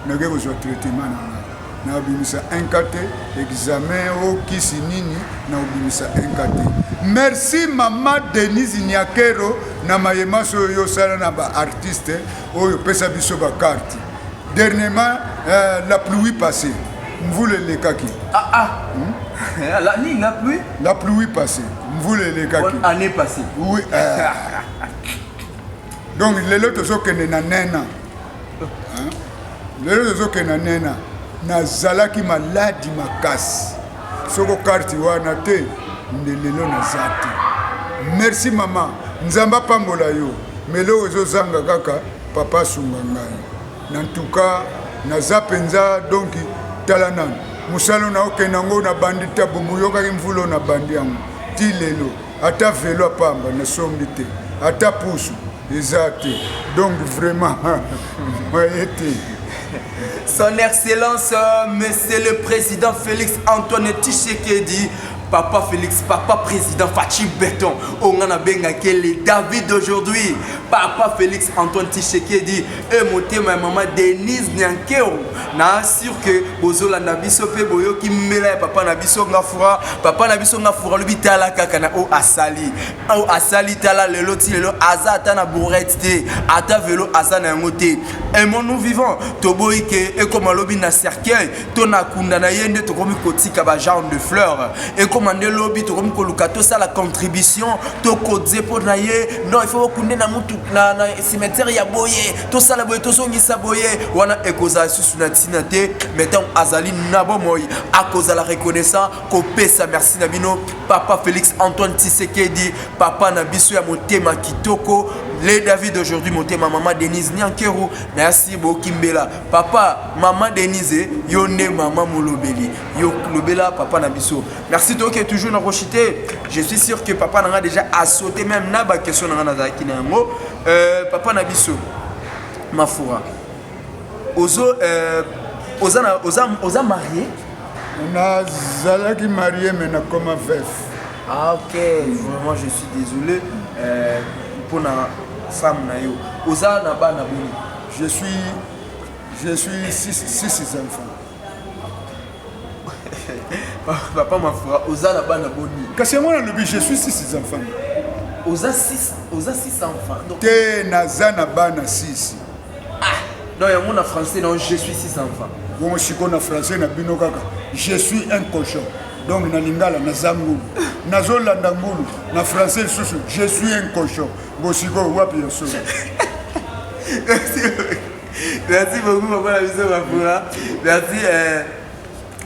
nake kozwa traitement na nga, nabimisa un ka te, examen o kisi nini, naobimisa un ka te. Merci mama Denise Nyakero na mayemaso oyo yosala na baartiste oyo opesa biso bakarte. Dernièrement, la pluie passée, mvula elekaki. Ah, ah. La, nini, la pluie? La pluie passée, mvula elekaki. Bonne année passée. Oui. Donc lelo tozokende na nena, hein? Lelo tozokende na nena, nazalaki maladi makasi, soko karte wana te nde lelo naza te. Merci mama, Nzambe apambola yo. Meloko ezozanga kaka papa asunga ngai. Na ntuka naza mpenza, donc tala nanu mosala na okende yango na bandi ta boyokaki mvula oyo na bandi yango ti lelo, ata velo apamba nasombi te, ata pusu eza te, donc vraiment maye te. Son Excellence, Monsieur le Président Félix Antoine Tshisekedi, Papa Félix, papa président Fatshi Béton, oyo nga nabengaki le David d'aujourd'hui, papa Félix Antoine Tshisekedi e motema ya mama Denise Nyankero. Na sûr que bozolanda biso mpe boyoki mbela ya papa na biso Ngafura. Papa na biso Ngafura lobi tala kaka na oyo asali, oyo asali, tala lelo ti lelo aza ata na bourrette te, ata velo aza na yango te. Aimons-nous vivant, toboyi ke ekoma lobi na cercueil to na kunda na ye nde tokomi kotika ba genre de fleurs, ekoma nde lobi tokomi koluka tosala contribution, tokodze mpo na ye. Non, il faut bokunde na mutu na cimetière ya boye, tosala boye, tozongisa boye. Wana ekozala lisusu na ntina te. Mais ntango azali na bomoi, akozala reconnaissant, kopesa merci na bino. Papa Félix Antoine Tshisekedi, papa na biso ya motema kitoko, le David aujourd'hui, motema mama Denise Nyankeru. Merci bokimbela papa mama Denise, yo nde mama molobeli, yo lobela papa na biso. Merci. Toke toujours na kochite. Je suis sûr que papa na nga déjà a sauté même na baquestion na nga nazalaki na yango. Papa na biso Mafura, ozo oza, na, oza, oza marié? Nazalaki marié, mais nakoma veuf. Ah ok, vraiment je suis désolé mpona femme na yo. Oza na bana boni? Je suis six enfants. Papa Mafura, oza na bana boni? Kasi yango nalobi, je suis six enfants. Oza 6, oza 6 enfants donc? Te, naza na bana 6. Non, yango na français, non, je suis 6 enfants. Bongo sikoyo na français na bino kaka, je suis un cochon, donc na lingala naza ngulu, nazolanda ngulu, na français lisusu je suis un cochon. Bo sikoyo wapi ya solo? Merci beaucoup, papa na biso Mafura, merci.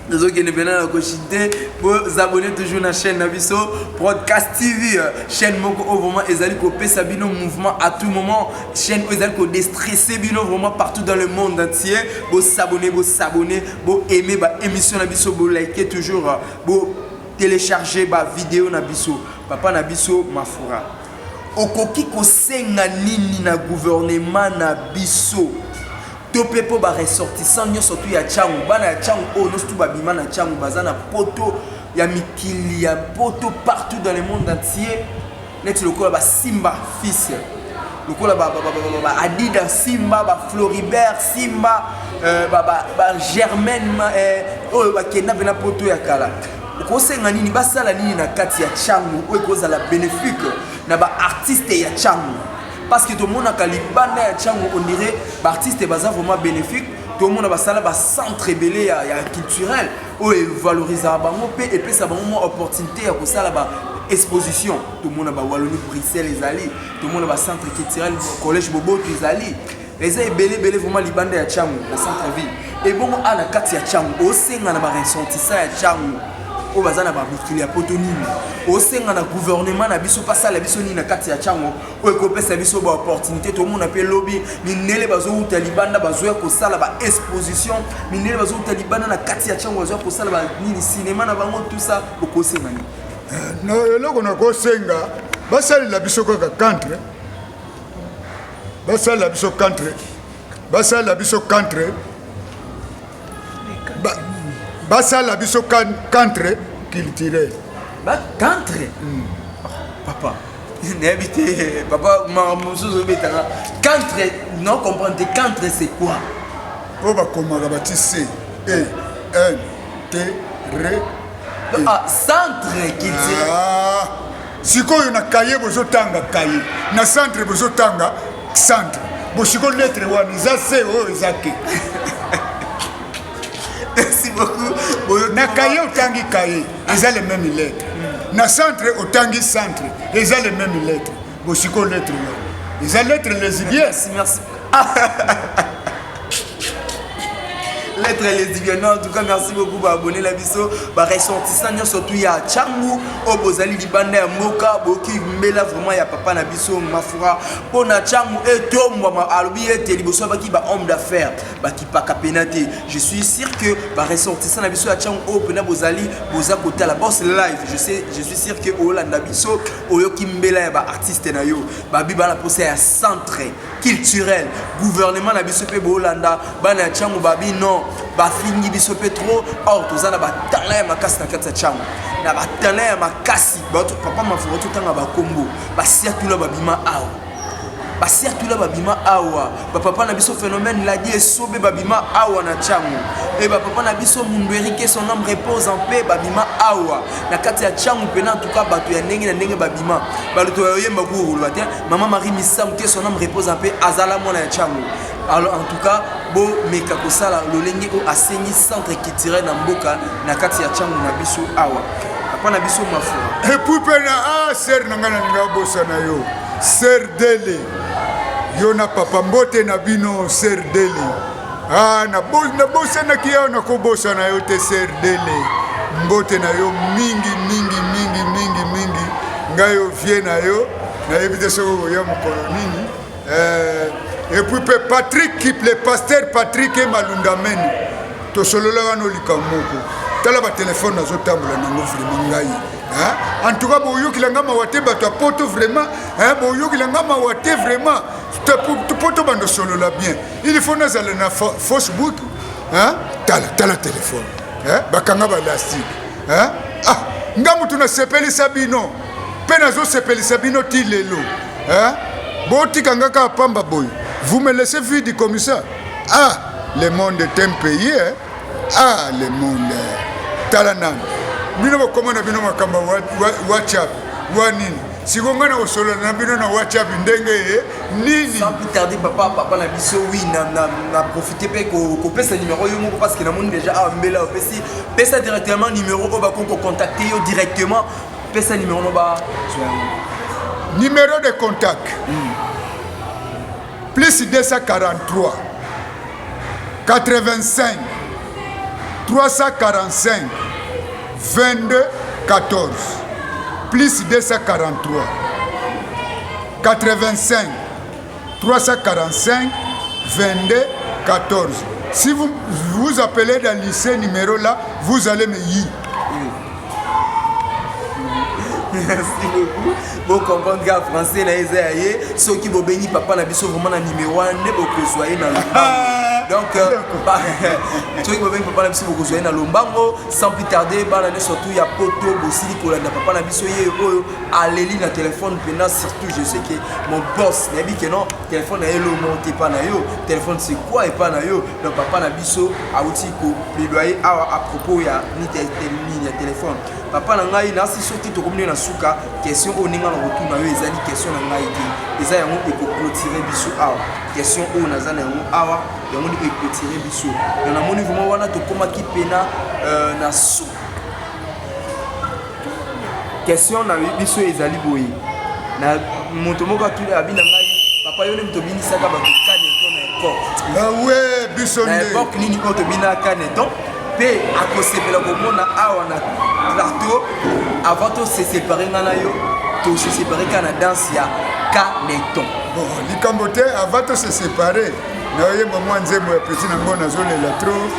Tozokende mpena na koshite. Bosabonner toujours na chaîne na biso Broadcast TV, chaîne moko oyo vraiment ezali kopesa bino mouvement à tout moment, chaîne oyo ezali kodéstresser bino vraiment partout dans le monde entier. Bosabonner, bosabonner, boaimer baémission na biso, bolike toujours, botélécharger bavidéo na biso. Papa na biso Mafura, okoki kosenga nini na gouvernement na biso to mpe mpo baressortissant nyonso tu ya Tshangu, bana ya Tshangu oyo nyonso tu babima na Tshangu, baza na poto ya mikili ya poto partout dans le monde entier, neti lokola basimba fils, lokola baadida Simba, bafloribert Simba, bagermaine oyo bakenda mpena poto ya kala? Okosenga nini, basala nini na kati ya Tshangu oyo ekozala bénéfique na baartiste ya Tshangu? Parce que tomonaka libanda ya Tshangu, on dirait baartiste baza vraiment bénéfique. Tomona basala bacentre ebele ya culturel oyo evalorisaka bango mpe epesa bango mwa opportunité ya kosala ba exposition. Tomona bawallonie Bruxelles ezali, tomona bacentre culturel, collège Boboto ezali, eza ebele ebele vraiment libanda ya Tshangu na centre ville. Ebongo a na kati ya Tshangu, osenga na baressortissant ya Tshangu oyo baza na bamikili ya poto nini? Osenga na gouvernement na biso pasala biso nini na kati ya Tshangu oyo ekopesa biso baopportunité? Tomona mpe lobi mindele bazowuta libanda, bazoya kosala baexposition, mindele bazowuta libanda na kati ya Tshangu, bazoya kosala banini, cinéma na bango, tout ça. Okosenga nini? No, eloko nakosenga, basalela biso kaka centre, basalela biso centre, basalela biso centre, basalela biso centre culturel. Bacentre, papa, nayebi te, papa, makambo mosusu obetaka centre, non comprendre te. Centre, c'est quoi? Oyo bakomaka bati C E N T R. Ah, centre culturel. Ah, sikoyo na kaye bozotanga kaye, na centre bozotanga centre. Bosiko lettre wana eza C, oyo eza K. Merci beaucoup. Na kaye otangi kaye, eza le même lettre. Na centre otangi centre, eza le même lettre. Bosiko lettre wana eza lettre lesbienne. Merci, merci. Lettre lesbienne. En tout cas, merci beaucoup baabonné na biso, baressortissant nyonso tu ya Tshangu oyo bozali libanda ya mboka, boyoki mbela vraiment ya papa na biso Mafura mpo na Tshangu etombwama. Alobi ete liboso abaki bahomme d'affaires bakipaka pena te. Je suis sûr que baressortissant na biso ya Tshangu oyo mpena bozali, boza kotala Boss Live, je sais, je suis sûr que olanda biso, oyoki mbela ya baartiste na yo. Babi bana mposa ya centre. culturel. Gouvernement na biso mpe bolanda bana ya Tshangu babi non, bafingi biso mpe trop. Or toza na batalent ya makasi na kati ya Tshangu, na batalent ya makasi. Bato papa Mafura totanga bakombo basiatula babima awa, basiatula babima awa, bapapa na biso Phénomène Ladi Esobe babima awa na Tshangu, e bapapa na biso Mundu que son âme repose en paix babima awa na kati ya Tshangu mpena. En tout cas bato ya ndenge na ndenge babima, bato ya oyemba koloba te. Mama Marie Misamu, que son âme repose en paix, azala mwana ya Tshangu. Alors en tout cas bomeka kosala lolenge oyo asengi centre culturel na mboka na kati ya Tshangu na biso awa, papa na biso Mafura. Et puis mpe na sœur na ngai, nalinga bosana yo, sœur Dele, yo na papa, mbote na bino. Sœur Dele, nabosanaki yo, nakobosana yo te. Sœur Dele, mbote na yo mingi mingi mingi mingi mingi. Ngai ovie na yo, nayebi te soki okoya mokolo nini. Et puis mpe Patrick, le pasteur Patrick Emalundamene, tosolola wana likambo moko. Tala batelefone nazotambola nango, vraiment ngai, en tout cas boyokila nga mawa te. Bato ya poto, vraiment boyokila nga mawa te. Vraiment po tobanda solola bien, il faut nazala na Facebook. Tala, tala telefone, bakanga baélastique. Ah, nga mutu nasepelisa bino mpe nazosepelisa bino ti lelo. Botika nga kaka pamba boye, vous me laissez vide comme ça. Ah, le monde est un pays, hein? Ah, le monde, tala nani bino bokoma na bino makambo WhatsApp wa nini. Siko ngai na kosolola na bino na WhatsApp ndenge ye nini? Sans plus tarder, papa, papa na biso, oui, na profiter mpe kopesa numéro yo moko, parce que namoni déjà awa mbela opesi. Pesa directement numéro oyo bakoki kocontacte yo directement. Pesa numéro no bazwa yango. Numéro de contact: plus 243 85 345 22 14, plus 243 85 345 22 14. Si vous vous appelez dans ce numéro là, vous allez me y Merci beaucoup. Bocomprendre kaka français na eza ya ye. Soki bobengi papa na biso vraiment na numéro wana nde bokozwa ye na lombango. Donc soki bobengi papa na biso, bokozwa ye na lombango. Sans plus tarder, bana nde surtout ya poto, bosili kolanda papa na biso ye oyo aleli na telefone mpena. Surtout je sais que mon boss, nayebi ke non, telefone na ye lomo te epa na yo. Telefone c'est quoi epa na yo? Donc papa na biso awuti koplaidoyer awa à propos ya nini ya telefone. Papa na ngai, nasi soki tokomi nde na suka, question oyo ndenge na kotuna yo ezali question na ngai te, eza yango ekoclôturer biso awa. Question oyo naza na yango awa, yango nde eclôturer biso. Donc namoni vraiment wana tokomaki pena na suka. Question na biso ezali boye: na moto moko atuli abi na ngai, papa, yo nde moto obinisaka bato kaneton na époque. Awe biso na nde époque nini oyo tobinaka kaneton? Mpe akosepela komona awa na plateau, avant tose séparer nga na yo, tose séparer kaka na danse ya kaneton. Bon, likambo te. Avant tose séparer, nayoyemba mwa nzembo ya petit nango nazolela trop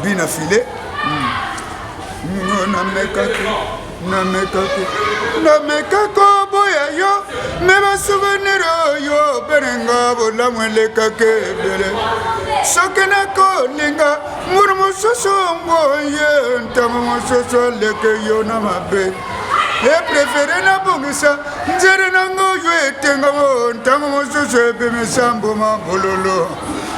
bina file ngo. Namekaki, namekaki, namekaki oboya yo, me basouvenir oyo berenga bolamu elekaki ebele. Soki nakolinga ngulu mosusu ngoye, ntango mosusu aleke yo na mabe, epréférer nabongisa nzela nango oyo etengamo, ntango mosusu ebimisa mbuma bololo.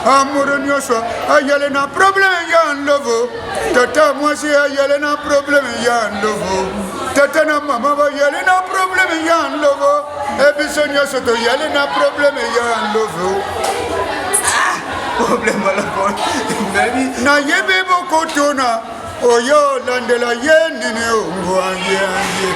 Amour nyonso ayale na problème ya nlovo. Tata mwasi ayale na problème ya nlovo, tata na mama bayale na problème ya nlovo, ebiso nyonso toyale na problème ya nlovo. Problème wana nayebi. Nayebi bokotuna oyo olandela ye nini ongwangiangi,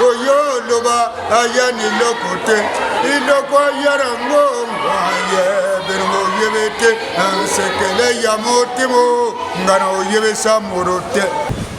oyo oloba aya niloko te, iloko ayarango ngwaye berongo oyebe te na nsekele ya motimo nga na oyebisa moro te.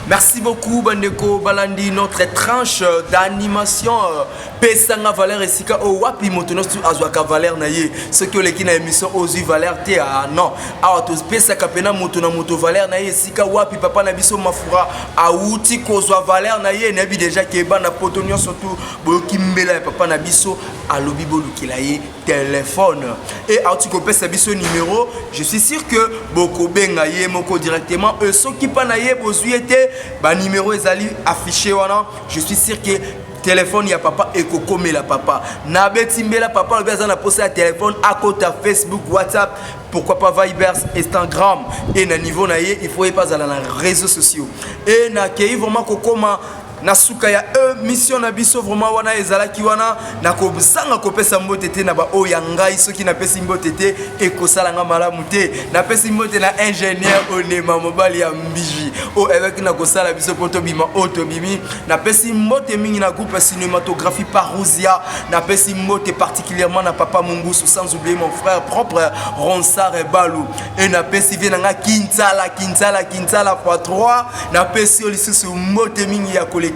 Merci beaucoup bandeko balandi notre tranche d'animation euh, pesanga valeur esika oyo wapi moto nyonso azwaka valeur na ye soki oleki na émission ozwi valeur te ah non awa topesaka mpena moto na moto valeur na ye esika wapi papa na biso mafura awuti kozwa valeur na ye nayebi deja ke bana poto nyonso tu boyoki mbela ya papa na biso alobi bolukela ye téléphone et auti kopesa biso numéro. Je suis sûr que bokobenga ye moko directement e soki mpa na ye bozwi ye te, banimero ezali affiché wana. Je suis sûr que telefone ya papa ekokomela papa. Nabeti mbela, papa alobi aza na posa ya telefone, akota Facebook, WhatsApp, pourquoi pas Viber, Instagram e na niveau na ye il faut ye mpe azala na réseaux sociaux. E nakei vraiment kokoma na suka ya émission na biso. Vraiment wana ezalaki wana, nakozanga kopesa mbote te na baoyo ya ngai. Soki napesi mbote te, ekosala nga malamu te. Napesi mbote na ingénieur Onema, mobali ya Mbiji oyo ayebaki na kosala biso mpo tobima oyo tobimi. Napesi mbote mingi na groupe Cinématographie Parousia. Napesi mbote particulièrement na papa Mungusu, sans oublier mon frère propre Ronsar Balu. E napesi vie na nga Kintsala, Kintsala, Kintsala fois 3. Napesi yo lisusu mbote mingi ya koleka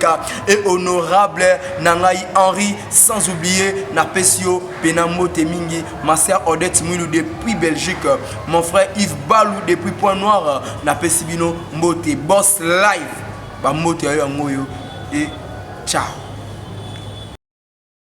e honorable na ngai Henri, sans oublier napesi yo pena mbote mingi ma sœur Odette Mwilu depuis Belgique, mon frère Yves Balu depuis Point Noir. Napesi bino mbote. Boss Live, bambote ya yo yango oyo e ciao.